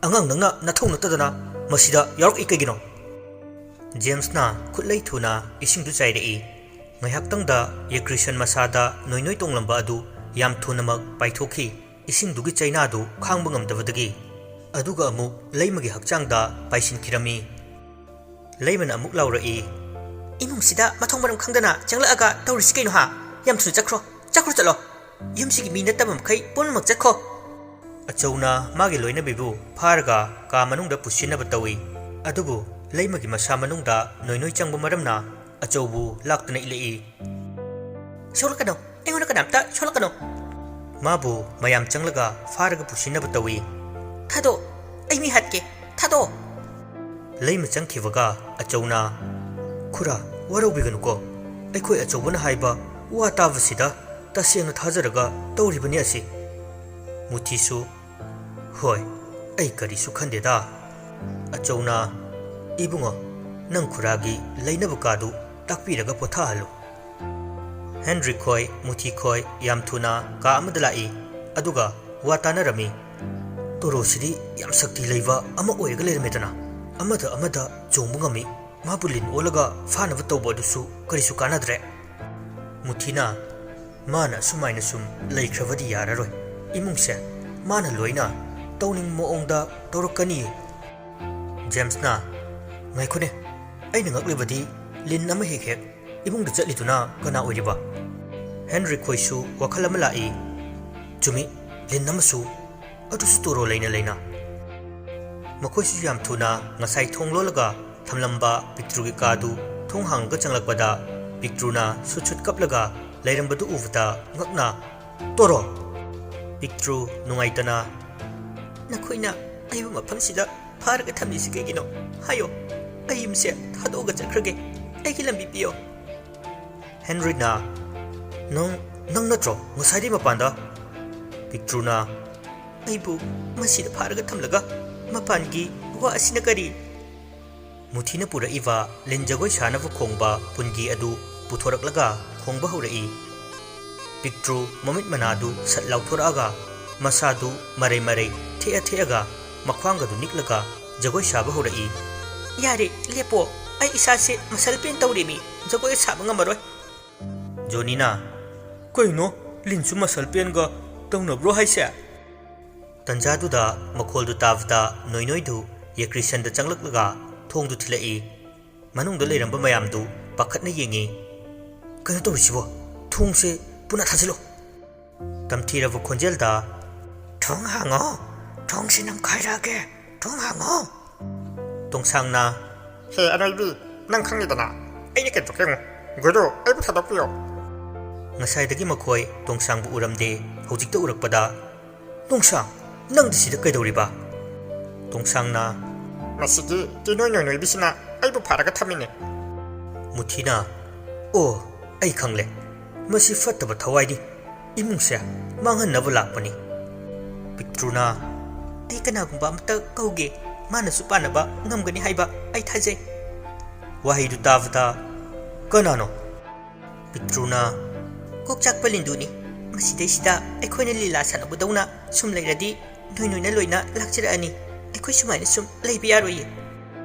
"ꯑꯉꯥꯡ ꯅꯪꯅ ꯅꯊꯧ ꯅꯠꯇꯗꯅ ꯃꯁꯤꯗ ꯌꯥꯎꯔꯛꯏ ꯀꯩꯒꯤꯅꯣ?" ꯖꯦꯝꯁꯅ ꯈꯨꯠꯂꯩ ꯊꯨꯅ ꯏꯁꯤꯡꯗꯨ ꯆꯥꯏꯔꯛꯏ꯫ ꯉꯥꯏꯍꯥꯛꯇꯪꯗ ꯌꯦꯀ꯭ꯔꯤꯁꯟ ꯃꯁꯥꯗ ꯅꯣꯏ ꯅꯣꯏ ꯇꯣꯡꯂꯝꯕ ꯑꯗꯨ ꯌꯥꯝ ꯊꯨꯅꯃꯛ ꯄꯥꯏꯊꯣꯛꯈꯤ꯫ ꯏꯁꯤꯡꯗꯨꯒꯤ ꯆꯩꯅꯥꯗꯨ ꯈꯥꯡꯕ ꯉꯝꯗꯕꯗꯒꯤ꯫ ꯑꯗꯨꯒ ꯑꯃꯨꯛ ꯂꯩꯃꯒꯤ ꯍꯛꯆꯥꯡꯗ ꯄꯥꯏꯁꯤꯟꯈꯤꯔꯝꯃꯤ꯫ ꯂꯩꯃꯅ ꯑꯃꯨꯛ ꯂꯥꯎꯔꯛꯏ, "ꯏꯃꯨꯡꯁꯤꯗ ꯃꯊꯣꯡ ꯃꯔꯝ ꯈꯪꯗꯅ ꯆꯪꯂꯛꯑꯒ ꯇꯧꯔꯤꯁꯤ ꯀꯩꯅꯣ ꯍꯥ? ꯌꯥꯝ ꯊꯨꯅ ꯆꯠꯈ꯭ꯔꯣ, ꯆꯠꯈ꯭ꯔꯣ ꯆꯠꯂꯣ꯫ ꯌꯨꯝꯁꯤꯒꯤ ꯃꯤ ꯅꯠꯇꯕ ꯃꯈꯩ ꯄꯨꯝꯅꯃꯛ ꯆꯠꯈꯣ꯫" ꯑꯆꯧꯅ ꯃꯥꯒꯤ ꯂꯣꯏꯅꯕꯤꯕꯨ ꯐꯥꯔꯒ ꯀꯥ ꯃꯅꯨꯡꯗ ꯄꯨꯁꯤꯟꯅꯕ ꯇꯧꯏ꯫ ꯑꯗꯨꯕꯨ ꯂꯩꯃꯒꯤ ꯃꯁꯥ ꯃꯅꯨꯡꯗ ꯅꯣꯏ ꯅꯣꯏ ꯆꯪꯕ ꯃꯔꯝꯅ ꯑꯆꯧꯕꯨ ꯂꯥꯛꯇꯅ ꯏꯜꯂꯛꯏ꯫ "ꯁꯣꯛꯂꯛꯀꯅꯨ, ꯑꯩꯉꯣꯟꯗ ꯀꯅꯥꯝꯇ ꯁꯣꯛꯂꯛꯀꯅꯨ꯫" ꯃꯥꯕꯨ ꯃꯌꯥꯝ ꯆꯪꯂꯒ ꯐꯥꯔꯒ ꯄꯨꯁꯤꯟꯅꯕ ꯇꯧꯏ꯫ "ꯊꯥꯗꯣꯛ, ꯑꯩ ꯃꯤ ꯍꯥꯠꯀꯦ, ꯊꯥꯗꯣꯛ꯫" ꯂꯩꯃ ꯆꯪꯈꯤꯕꯒ ꯑꯆꯧꯅ, "ꯈꯨꯔꯥ, ꯋꯥꯔꯧꯕꯤꯒꯅꯨꯀꯣ, ꯑꯩꯈꯣꯏ ꯑꯆꯧꯕꯅ ꯍꯥꯏꯕ ꯋꯥ ꯇꯥꯕꯁꯤꯗ ꯇꯁꯦꯡꯅ ꯊꯥꯖꯔꯒ ꯇꯧꯔꯤꯕꯅꯤ ꯑꯁꯤ꯫" ꯃꯨꯊꯤꯁꯨ, ꯍꯣꯏ, ꯑꯩ ꯀꯔꯤꯁꯨ ꯈꯟꯗꯦꯗ꯫ ꯑꯆꯧꯅ, "ꯏꯕꯨꯡꯉꯣ, ꯅꯪ ꯈꯨꯔꯥꯒꯤ ꯂꯩꯅꯕ ꯀꯥꯗꯨ ꯇꯥꯛꯄꯤꯔꯒ ꯄꯣꯊꯥꯍꯜꯂꯨ꯫" ꯍꯦꯟꯔꯤ ꯈꯣꯏ, ꯃꯨꯊꯤ ꯈꯣꯏ ꯌꯥꯝ ꯊꯨꯅ ꯀꯥ ꯑꯃꯗ ꯂꯥꯛꯏ, ꯑꯗꯨꯒ ꯋꯥ ꯇꯥꯅꯔꯝꯃꯤ꯫ "ꯇꯣꯔꯣꯁꯤꯗꯤ ꯌꯥꯝ ꯁꯛꯇꯤ ꯂꯩꯕ ꯑꯃ ꯑꯣꯏꯔꯒ ꯂꯩꯔꯝꯃꯦꯗꯅ, ꯑꯃꯗ ꯑꯃꯗ ꯆꯣꯡꯕ ꯉꯝꯃꯤ꯫ ꯃꯥꯕꯨ ꯂꯤꯟ ꯑꯣꯜꯂꯒ ꯐꯥꯅꯕ ꯇꯧꯕ ꯑꯗꯨꯁꯨ ꯀꯔꯤꯁꯨ ꯀꯥꯟꯅꯗ꯭ꯔꯦ꯫" ꯃꯨꯊꯤꯅ, "ꯃꯥꯅ ꯑꯁꯨꯃꯥꯏꯅ ꯁꯨꯝ ꯂꯩꯈ꯭ꯔꯕꯗꯤ ꯌꯥꯔꯔꯣꯏ꯫ ꯏꯃꯨꯡꯁꯦ ꯃꯥꯅ ꯂꯣꯏꯅ ꯇꯧꯅꯤꯡ ꯃꯑꯣꯡꯗ ꯇꯧꯔꯛꯀꯅꯤ꯫" ꯖꯦꯝꯁꯅ, "ꯉꯥꯏꯈꯣꯅꯦ, ꯑꯩꯅ ꯉꯛꯂꯤꯕꯗꯤ ꯂꯤꯟ ꯑꯃ ꯍꯦꯛ ꯍꯦꯛ ꯏꯃꯨꯡꯗ ꯆꯠꯂꯤꯗꯨꯅ ꯀꯅꯥ ꯑꯣꯏꯔꯤꯕ?" ꯍꯦꯟꯔꯤ ꯈꯣꯏꯁꯨ ꯋꯥꯈꯜ ꯑꯃ ꯂꯥꯛꯏ꯫ "ꯆꯨꯝꯃꯤ, ꯂꯤꯟ ꯑꯃꯁꯨ, ꯑꯗꯨꯁꯨ ꯇꯣꯔꯣ ꯂꯩꯅ ꯂꯩꯅ꯫" ꯃꯈꯣꯏꯁꯨ ꯌꯥꯝ ꯊꯨꯅ ꯉꯁꯥꯏ ꯊꯣꯡ ꯂꯣꯜꯂꯒ ꯊꯝꯂꯝꯕ ꯄꯤꯛꯇ꯭ꯔꯨꯒꯤ ꯀꯥꯗꯨ ꯊꯣꯡ ꯍꯥꯡꯉꯒ ꯆꯪꯂꯛꯄꯗ, ꯄꯤꯛꯇ꯭ꯔꯨꯅ ꯁꯨꯠ ꯁꯨꯠ ꯀꯞꯂꯒ ꯂꯩꯔꯝꯕꯗꯨ ꯎꯕꯗ ꯉꯛꯅ, "ꯇꯣꯔꯣ!" ꯄꯤꯛꯇ꯭ꯔꯨ ꯅꯨꯡꯉꯥꯏꯇꯅ, "ꯅꯈꯣꯏꯅ ꯑꯩꯕꯨ ꯃꯐꯝꯁꯤꯗ ꯐꯥꯔꯒ ꯊꯝꯂꯤꯁꯤ ꯀꯩꯒꯤꯅꯣ? ꯍꯥꯏꯌꯣ, ꯑꯩ ꯌꯨꯝꯁꯦ ꯊꯥꯗꯣꯛꯑꯒ ꯆꯠꯈ꯭ꯔꯒꯦ꯫ ꯑꯩꯒꯤ ꯂꯝꯕꯤ ꯄꯤꯌꯣ꯫" ꯍꯦꯟꯔꯤꯅ, "ꯅꯪ, ꯅꯪ ꯅꯠꯇ꯭ꯔꯣ ꯉꯁꯥꯏꯗꯩ ꯃꯄꯥꯟꯗ?" ꯄꯤꯛꯇ꯭ꯔꯨꯅ, "ꯑꯩꯕꯨ ꯃꯁꯤꯗ ꯐꯥꯔꯒ ꯊꯝꯂꯒ ꯃꯄꯥꯟꯒꯤ ꯋꯥ ꯑꯁꯤꯅ ꯀꯔꯤ?" ꯃꯨꯊꯤꯅ ꯄꯨꯔꯛꯏꯕ ꯂꯤꯟ ꯖꯒꯣꯏ ꯁꯥꯅꯕ ꯈꯣꯡꯕ ꯄꯨꯟꯒꯤ ꯑꯗꯨ ꯄꯨꯊꯣꯔꯛꯂꯒ ꯈꯣꯡꯕ ꯍꯧꯔꯛꯏ꯫ ꯄꯤꯛꯇ꯭ꯔꯨ ꯃꯃꯤꯠ ꯃꯅꯥꯗꯨ ꯁꯠ ꯂꯥꯎꯊꯣꯔꯛꯑꯒ ꯃꯁꯥꯗꯨ ꯃꯔꯩ ꯃꯔꯩ ꯊꯦꯛꯑ ꯊꯦꯛꯑꯒ ꯃꯈ꯭ꯋꯥꯡꯒꯗꯨ ꯅꯤꯛꯂꯒ ꯖꯒꯣꯏ ꯁꯥꯕ ꯍꯧꯔꯛꯏ꯫ "ꯌꯥꯔꯦ, ꯂꯦꯞꯄꯣ꯫ ꯑꯩ ꯏꯁꯥꯁꯦ ꯃꯁꯜ ꯄꯦꯟ ꯇꯧꯔꯦꯃꯤ꯫ ꯖꯒꯣꯏ ꯁꯥꯕ ꯉꯝꯃꯔꯣꯏ꯫" ꯖꯣꯅꯤꯅ, "ꯀꯩꯅꯣ, ꯂꯤꯟꯁꯨ ꯃꯁꯜ ꯄꯦꯟꯒ ꯇꯧꯅꯕ꯭ꯔꯣ ꯍꯥꯏꯁꯦ?" ꯇꯟꯖꯥꯗꯨꯗ ꯃꯈꯣꯜꯗꯨ ꯇꯥꯕꯗ ꯅꯣꯏꯅꯣꯏꯗꯨ ꯌꯦꯀ꯭ꯔꯤꯁꯟꯗ ꯆꯪꯂꯛꯂꯒ ꯊꯣꯡꯗꯨ ꯊꯤꯜꯂꯛꯏ꯫ ꯃꯅꯨꯡꯗ ꯂꯩꯔꯝꯕ ꯃꯌꯥꯝꯗꯨ ꯄꯥꯈꯠꯅ ꯌꯦꯡꯉꯤ꯫ "ꯀꯩꯅꯣ ꯇꯧꯔꯤꯁꯤꯕꯣ? ꯊꯣꯡꯁꯦ ꯄꯨꯟꯅ ꯊꯥꯖꯤꯜꯂꯣ!" ꯇꯝꯊꯤꯔꯕ ꯈꯣꯟꯖꯦꯜꯗ, "ꯊꯣꯡ ꯍꯥꯡꯉꯣ! ꯊꯣꯡꯁꯦ ꯅꯝꯈꯥꯏꯔꯛꯑꯒꯦ! ꯊꯣꯡ ꯍꯥꯡꯉꯣ!" ꯇꯣꯡꯁꯥꯡꯅ, "ꯍꯦ ꯑꯅꯣꯏꯕꯤ, ꯅꯪ ꯈꯪꯉꯤꯗꯅ, ꯑꯩꯅ ꯀꯩꯗꯧꯒꯦ ꯌꯦꯡꯉꯨ꯫ ꯒꯨꯔꯨ, ꯑꯩꯕꯨ ꯊꯥꯗꯣꯛꯄꯤꯌꯣ꯫" ꯉꯁꯥꯏꯗꯒꯤ ꯃꯈꯣꯏ ꯇꯣꯡꯁꯥꯡꯕꯨ ꯎꯔꯝꯗꯦ꯫ ꯍꯧꯖꯤꯛꯇ ꯎꯔꯛꯄꯗ, "ꯇꯣꯡꯁꯥꯡ, ꯅꯪꯗꯤ ꯁꯤꯗ ꯀꯩꯗꯧꯔꯤꯕ?" ꯇꯣꯡꯁꯥꯡꯅ, "ꯃꯁꯤꯒꯤ ꯀꯤꯅꯣꯏ ꯅꯣꯏꯅꯣꯏꯕꯤꯁꯤꯅ ꯑꯩꯕꯨ ꯐꯥꯔꯒ ꯊꯝꯃꯤꯅꯦ꯫" ꯃꯨꯊꯤꯅ, "ꯑꯣ, ꯑꯩ ꯈꯪꯂꯦ꯫ ꯃꯁꯤ ꯐꯠꯇꯕ ꯊꯋꯥꯏꯅꯤ꯫ ꯏꯃꯨꯡꯁꯦ ꯃꯥꯡꯍꯟꯅꯕ ꯂꯥꯛꯄꯅꯤ꯫" ꯄꯤꯛꯇ꯭ꯔꯨꯅ, ꯑꯩ ꯀꯅꯥꯒꯨꯝꯕ ꯑꯃꯇ ꯀꯧꯒꯦ, ꯃꯥꯅꯁꯨ ꯄꯥꯟꯅꯕ ꯉꯝꯒꯅꯤ ꯍꯥꯏꯕ ꯑꯩ ꯊꯥꯖꯩ꯫ ꯋꯥꯍꯩꯗꯨ ꯇꯥꯕꯗ, "ꯀꯅꯥꯅꯣ?" ꯄꯤꯇ꯭ꯔꯨꯅ, "ꯀꯣꯛ ꯆꯥꯛꯄ ꯂꯤꯟꯗꯨꯅꯤ꯫ ꯃꯁꯤꯗꯩꯁꯤꯗ ꯑꯩꯈꯣꯏꯅ ꯂꯤꯂꯥ ꯁꯥꯟꯅꯕꯗꯧꯅ ꯁꯨꯝ ꯂꯩꯔꯗꯤ ꯅꯣꯏ ꯅꯣꯏꯅ ꯂꯣꯏꯅ ꯂꯥꯛꯆꯔꯛꯑꯅꯤ꯫ ꯑꯩꯈꯣꯏ ꯁꯨꯃꯥꯏꯅ ꯁꯨꯝ ꯂꯩꯕ ꯌꯥꯔꯣꯏꯌꯦ꯫"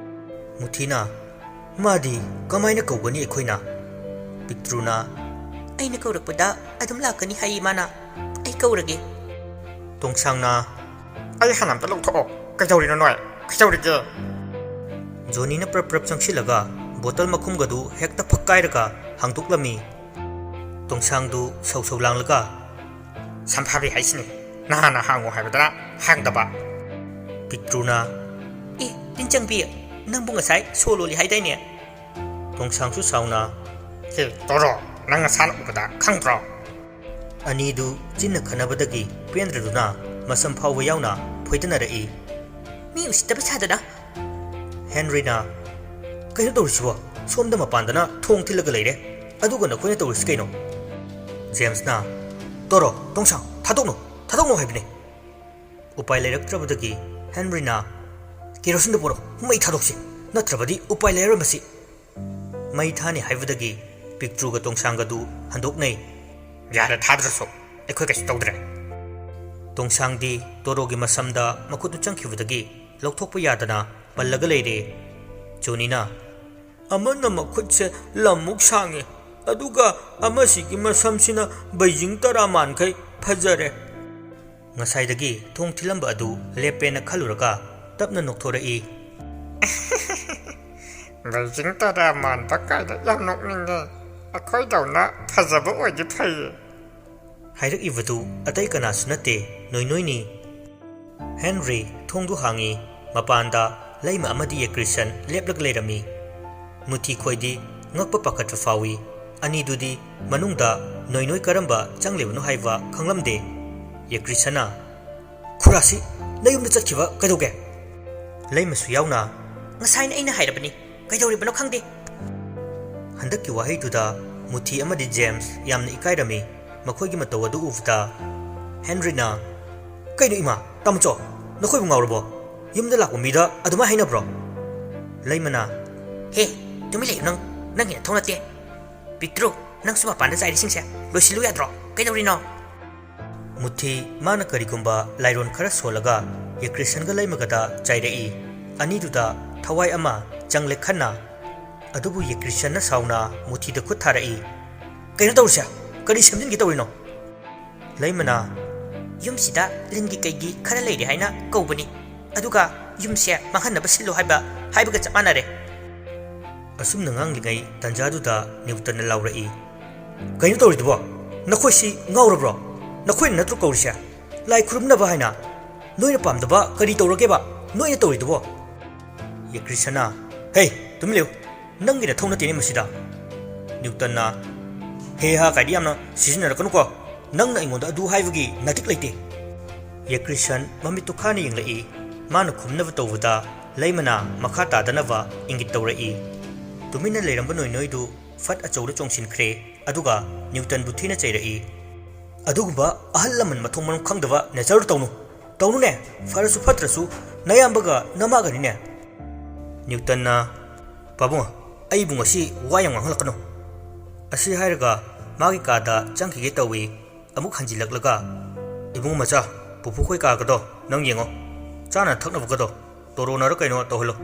ꯃꯨꯊꯤꯅ, "ꯃꯥꯗꯤ ꯀꯃꯥꯏꯅ ꯀꯧꯒꯅꯤ ꯑꯩꯈꯣꯏꯅ?" ꯄꯤꯛꯇ꯭ꯔꯨꯅ, "ꯑꯩꯅ ꯀꯧꯔꯛꯄꯗ ꯑꯗꯨꯝ ꯂꯥꯛꯀꯅꯤ ꯍꯥꯏꯌꯦ ꯃꯥꯅ꯫ ꯑꯩ ꯀꯧꯔꯒꯦ꯫" ꯇꯣꯡꯁꯥꯡꯅ, "ꯑꯩ ꯍꯥꯟꯅ ꯑꯝꯇ ꯂꯧꯊꯣꯛꯑꯣ꯫ ꯀꯩꯗꯧꯔꯤꯅꯣ ꯅꯣꯏ? ꯀꯩꯗꯧꯔꯤꯒꯦ?" ꯖꯣꯅꯤꯅ ꯄ꯭ꯔꯞ ꯄ꯭ꯔꯞ ꯆꯪꯁꯤꯜꯂꯒ ꯕꯣꯇꯜ ꯃꯈꯨꯝꯒꯗꯨ ꯍꯦꯛꯇ ꯐꯛꯀꯥꯏꯔꯒ ꯍꯥꯡꯗꯣꯛꯂꯝꯃꯤ꯫ ꯇꯣꯡꯁꯥꯡꯗꯨ ꯁꯧ ꯁꯧ ꯂꯥꯡꯂꯒ, "ꯁꯝꯐꯥꯕꯤ ꯍꯥꯏꯁꯤꯅꯤ, ꯅꯍꯥꯟꯅ ꯍꯥꯡꯉꯨ ꯍꯥꯏꯕꯗꯅ ꯍꯥꯡꯗꯕ꯫" ꯄꯤꯛꯇ꯭ꯔꯨꯅ, "ꯑꯦ, ꯇꯤꯟꯆꯪꯕꯤ, ꯅꯪꯕꯨ ꯉꯁꯥꯏ ꯁꯣ ꯂꯣꯜꯂꯤ ꯍꯥꯏꯗꯥꯏꯅꯦ?" ꯇꯣꯡꯁꯥꯡꯁꯨ ꯁꯥꯎꯅ, "ꯍꯦ ꯇꯣꯔꯣ, ꯅꯪ ꯅꯁꯥꯅ ꯎꯕꯗ ꯈꯪꯗ꯭ꯔꯣ?" ꯑꯅꯤꯗꯨ ꯆꯤꯟꯅ ꯈꯟꯅꯕꯗꯒꯤ ꯄꯦꯟꯗ꯭ꯔꯗꯨꯅ ꯃꯁꯝ ꯐꯥꯎꯕ ꯌꯥꯎꯅ ꯐꯣꯏꯗꯅꯔꯛꯏ꯫ "ꯃꯤ ꯎꯁꯤꯠꯇꯕ ꯁꯥꯗꯅ!" ꯍꯦꯟꯔꯤꯅ, "ꯀꯩꯅꯣ ꯇꯧꯔꯤꯁꯤꯕꯣ? ꯁꯣꯝꯗ ꯃꯄꯥꯟꯗꯅ ꯊꯣꯡ ꯊꯤꯜꯂꯒ ꯂꯩꯔꯦ, ꯑꯗꯨꯒ ꯅꯈꯣꯏꯅ ꯇꯧꯔꯤꯁꯤ ꯀꯩꯅꯣ?" ꯖꯦꯝꯁꯅ, "ꯇꯣꯔꯣ, ꯇꯣꯡꯁꯥꯡ, ꯊꯥꯗꯣꯛꯅꯧ, ꯊꯥꯗꯣꯛꯅꯧ ꯍꯥꯏꯕꯅꯦ!" ꯎꯄꯥꯏ ꯂꯩꯔꯛꯇ꯭ꯔꯕꯗꯒꯤ ꯍꯦꯟꯔꯤꯅ, "ꯀꯦꯔꯣꯁꯤꯟꯗꯨ ꯄꯨꯔꯛꯎ, ꯃꯩ ꯊꯥꯗꯣꯛꯁꯤ, ꯅꯠꯇ꯭ꯔꯕꯗꯤ ꯎꯄꯥꯏ ꯂꯩꯔꯔꯣꯏ ꯃꯁꯤ꯫" ꯃꯩ ꯊꯥꯅꯤ ꯍꯥꯏꯕꯗꯒꯤ ꯄꯤꯛꯇ꯭ꯔꯨꯒ ꯇꯣꯡꯁꯥꯡꯒꯗꯨ ꯍꯟꯗꯣꯛꯅꯩ꯫ "ꯌꯥꯔꯦ, ꯊꯥꯗ꯭ꯔꯁꯨ ꯑꯩꯈꯣꯏ ꯀꯩꯁꯨ ꯇꯧꯗ꯭ꯔꯦ꯫" ꯇꯣꯡꯁꯥꯡꯗꯤ ꯇꯣꯔꯣꯒꯤ ꯃꯁꯝꯗ ꯃꯈꯨꯠꯇꯨ ꯆꯪꯈꯤꯕꯗꯒꯤ ꯂꯧꯊꯣꯛꯄ ꯌꯥꯗꯅ ꯄꯜꯂꯒ ꯂꯩꯔꯦ꯫ ꯖꯣꯅꯤꯅ, "ꯑꯃꯅ ꯃꯈꯨꯠꯁꯦ ꯂꯝꯃꯨꯛ ꯁꯥꯡꯉꯤ, ꯑꯗꯨꯒ ꯑꯃꯁꯤꯒꯤ ꯃꯁꯝꯁꯤꯅ ꯕꯩꯖꯤꯡ ꯇꯔꯥ ꯃꯥꯟꯈꯩ ꯐꯖꯔꯦ꯫" ꯉꯁꯥꯏꯗꯒꯤ ꯊꯣꯡ ꯊꯤꯜꯂꯝꯕ ꯑꯗꯨ ꯂꯦꯞꯄꯦꯅ ꯈꯜꯂꯨꯔꯒ ꯇꯞꯅ ꯅꯣꯛꯊꯣꯔꯛꯏ꯫ "ꯕꯩꯖꯤꯡ ꯇꯔꯥ ꯃꯥꯟꯕ ꯀꯥꯏꯅ ꯌꯥꯝ ꯅꯣꯛꯅꯤꯡꯉꯦ꯫ ꯑꯩꯈꯣꯏꯗꯧꯅ ꯐꯖꯕ ꯑꯣꯏꯗꯤ ꯐꯩꯌꯦ꯫" ꯍꯥꯏꯔꯛꯏꯕꯗꯨ ꯑꯇꯩ ꯀꯅꯥꯁꯨ ꯅꯠꯇꯦ, ꯅꯣꯏ ꯅꯣꯏꯅꯤ꯫ ꯍꯦꯟꯔꯤ ꯊꯣꯡꯗꯨ ꯍꯥꯡꯉꯤ꯫ ꯃꯄꯥꯟꯗ ꯂꯩꯃ ꯑꯃꯗꯤ ꯌꯦꯀ꯭ꯔꯤꯁꯟ ꯂꯦꯞꯂꯒ ꯂꯩꯔꯝꯃꯤ꯫ ꯃꯨꯊꯤ ꯈꯣꯏꯗꯤ ꯉꯛꯄ ꯄꯥꯈꯠꯄ ꯐꯥꯎꯏ꯫ ꯑꯅꯤꯗꯨꯗꯤ ꯃꯅꯨꯡꯗ ꯅꯣꯏ ꯅꯣꯏ ꯀꯔꯝꯕ ꯆꯪꯂꯤꯕꯅꯣ ꯍꯥꯏꯕ ꯈꯪꯂꯝꯗꯦ꯫ ꯌꯦꯀ꯭ꯔꯤꯁꯟꯅ, "ꯈꯨꯔꯥꯁꯤ ꯅꯌꯨꯝꯗ ꯆꯠꯈꯤꯕ ꯀꯩꯗꯧꯒꯦ?" ꯂꯩꯃꯁꯨ ꯌꯥꯎꯅ, "ꯉꯁꯥꯏꯅ ꯑꯩꯅ ꯍꯥꯏꯔꯕꯅꯤ, ꯀꯩꯗꯧꯔꯤꯕꯅꯣ ꯈꯪꯗꯦ꯫" ꯍꯟꯗꯛꯀꯤ ꯋꯥꯍꯩꯗꯨꯗ ꯃꯨꯊꯤ ꯑꯃꯗꯤ ꯖꯦꯝꯁ ꯌꯥꯝꯅ ꯏꯀꯥꯏꯔꯝꯃꯤ꯫ ꯃꯈꯣꯏꯒꯤ ꯃꯇꯧ ꯑꯗꯨ ꯎꯕꯗ ꯍꯦꯟꯔꯤꯅ, "ꯀꯩꯅꯣ ꯏꯃꯥ, ꯇꯥꯃꯣꯆꯧ, ꯅꯈꯣꯏꯕꯨ ꯉꯥꯎꯔꯕꯣ? ꯌꯨꯝꯗ ꯂꯥꯛꯄ ꯃꯤꯗ ꯑꯗꯨꯃꯥꯏ ꯍꯥꯏꯅꯕ꯭ꯔꯣ? ꯂꯩꯃꯅ, "ꯍꯦ, ꯇꯨꯃꯤꯟ ꯂꯩꯌꯨ ꯅꯪ, ꯅꯪꯒꯤ ꯅꯊꯧ ꯅꯠꯇꯦ꯫ ꯄꯤꯛꯇ꯭ꯔꯨ, ꯅꯪꯁꯨ ꯃꯄꯥꯟꯗ ꯆꯥꯏꯔꯤꯁꯤꯡꯁꯦ ꯂꯣꯏꯁꯤꯜꯂꯨ ꯌꯥꯗ꯭ꯔꯣ? ꯀꯩꯗꯧꯔꯤꯅꯣ?" ꯃꯨꯊꯤ ꯃꯥꯅ ꯀꯔꯤꯒꯨꯝꯕ ꯂꯥꯏꯔꯣꯟ ꯈꯔ ꯁꯣꯜꯂꯒ ꯌꯦꯀ꯭ꯔꯤꯁꯟꯒ ꯂꯩꯃꯒꯗ ꯆꯥꯏꯔꯛꯏ꯫ ꯑꯅꯤꯗꯨꯗ ꯊꯋꯥꯏ ꯑꯃ ꯆꯪꯂꯦ ꯈꯟꯅ꯫ ꯑꯗꯨꯕꯨ ꯌꯦꯀ꯭ꯔꯤꯁꯟꯅ ꯁꯥꯎꯅ ꯃꯨꯊꯤꯗ ꯈꯨꯠ ꯊꯥꯔꯛꯏ꯫ "ꯀꯩꯅꯣ ꯇꯧꯔꯤꯁꯦ? ꯀꯔꯤ ꯁꯦꯝꯖꯤꯟꯒꯦ ꯇꯧꯔꯤꯅꯣ?" ꯂꯩꯃꯅ, "ꯌꯨꯝꯁꯤꯗ ꯂꯤꯟꯒꯤ ꯀꯩꯒꯤ ꯈꯔ ꯂꯩꯔꯦ ꯍꯥꯏꯅ ꯀꯧꯕꯅꯤ꯫ ꯑꯗꯨꯒ ꯌꯨꯝꯁꯦ ꯃꯥꯡꯍꯟꯅꯕ ꯁꯤꯜꯂꯣ ꯍꯥꯏꯕ, ꯍꯥꯏꯕꯒ ꯆꯞ ꯃꯥꯟꯅꯔꯦ꯫" ꯑꯁꯨꯝꯅ ꯉꯥꯡꯂꯤꯉꯩ ꯇꯟꯖꯥꯗꯨꯗ ꯅ꯭ꯌꯨꯇꯟꯅ ꯂꯥꯎꯔꯛꯏ꯫ "ꯀꯩꯅꯣ ꯇꯧꯔꯤꯗꯨꯕꯣ? ꯅꯈꯣꯏꯁꯤ ꯉꯥꯎꯔꯕ꯭ꯔꯣ? ꯅꯈꯣꯏꯅ ꯅꯠꯇ꯭ꯔꯣ ꯀꯧꯔꯤꯁꯦ? ꯂꯥꯏ ꯈꯨꯔꯨꯝꯅꯕ ꯍꯥꯏꯅ꯫ ꯅꯣꯏꯅ ꯄꯥꯝꯗꯕ ꯀꯔꯤ ꯇꯧꯔꯒꯦꯕ ꯅꯣꯏꯅ ꯇꯧꯔꯤꯗꯨꯕꯣ?" ꯌꯦꯀ꯭ꯔꯤꯁꯟꯅ, "ꯍꯦ, ꯇꯨꯃꯤꯟ ꯂꯩꯌꯨ꯫ ꯅꯪꯒꯤ ꯅꯊꯧ ꯅꯠꯇꯦꯅꯦ ꯃꯁꯤꯗ꯫" ꯅ꯭ꯌꯨꯇꯟꯅ, "ꯍꯦ ꯍꯥ ꯀꯥꯏꯗꯤ ꯌꯥꯝꯅ ꯁꯤꯖꯤꯟꯅꯔꯛꯀꯅꯨꯀꯣ꯫ ꯅꯪꯅ ꯑꯩꯉꯣꯟꯗ ꯑꯗꯨ ꯍꯥꯏꯕꯒꯤ ꯅꯇꯤꯛ ꯂꯩꯇꯦ꯫" ꯌꯦꯀ꯭ꯔꯤꯁꯟ ꯃꯃꯤꯠꯇꯨ ꯈꯥꯅ ꯌꯦꯡꯂꯛꯏ꯫ ꯃꯥꯅ ꯈꯨꯝꯅꯕ ꯇꯧꯕꯗ ꯂꯩꯃꯅ ꯃꯈꯥ ꯇꯥꯗꯅꯕ ꯏꯪꯒꯤꯠ ꯇꯧꯔꯛꯏ꯫ ꯇꯨꯃꯤꯟꯅ ꯂꯩꯔꯝꯕ ꯅꯣꯏ ꯅꯣꯏꯗꯨ ꯐꯠ ꯑꯆꯧꯗ ꯆꯣꯡꯁꯤꯟꯈ꯭ꯔꯦ꯫ ꯑꯗꯨꯒ ꯅ꯭ꯌꯨꯇꯟꯕꯨ ꯊꯤꯅ ꯆꯩꯔꯛꯏ꯫ "ꯑꯗꯨꯒꯨꯝꯕ ꯑꯍꯜ ꯂꯃꯟ ꯃꯊꯣꯡ ꯃꯔꯝ ꯈꯪꯗꯕ ꯅꯦꯆꯔꯗꯨ ꯇꯧꯅꯨ꯫ ꯇꯧꯅꯨꯅꯦ, ꯐꯔꯁꯨ ꯐꯠꯇ꯭ꯔꯁꯨ ꯅꯌꯥꯝꯕꯒ ꯅꯃꯥꯒꯅꯤꯅꯦ꯫" ꯅ꯭ꯌꯨꯇꯟꯅ, "ꯄꯥꯕꯨꯡ, ꯑꯩꯕꯨ ꯉꯁꯤ ꯋꯥ ꯌꯥꯝ ꯉꯥꯡꯍꯜꯂꯛꯀꯅꯨ꯫" ꯑꯁꯤ ꯍꯥꯏꯔꯒ ꯃꯥꯒꯤ ꯀꯥꯗ ꯆꯪꯈꯤꯒꯦ ꯇꯧꯏ꯫ ꯑꯃꯨꯛ ꯍꯟꯖꯤꯜꯂꯛꯂꯒ, "ꯏꯕꯨꯡ ꯃꯆꯥ, ꯄꯨꯄꯨ ꯈꯣꯏ ꯀꯥꯒꯗꯣ ꯅꯪ ꯌꯦꯡꯉꯣ꯫ ꯆꯥꯅ ꯊꯛꯅꯕꯒꯗꯣ ꯇꯣꯔꯣꯅꯔ ꯀꯩꯅꯣ ꯇꯧꯍꯜꯂꯣ꯫"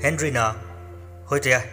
ꯍꯦꯟꯔꯤꯅ, "ꯍꯣꯏ ꯇꯌꯥꯏ꯫"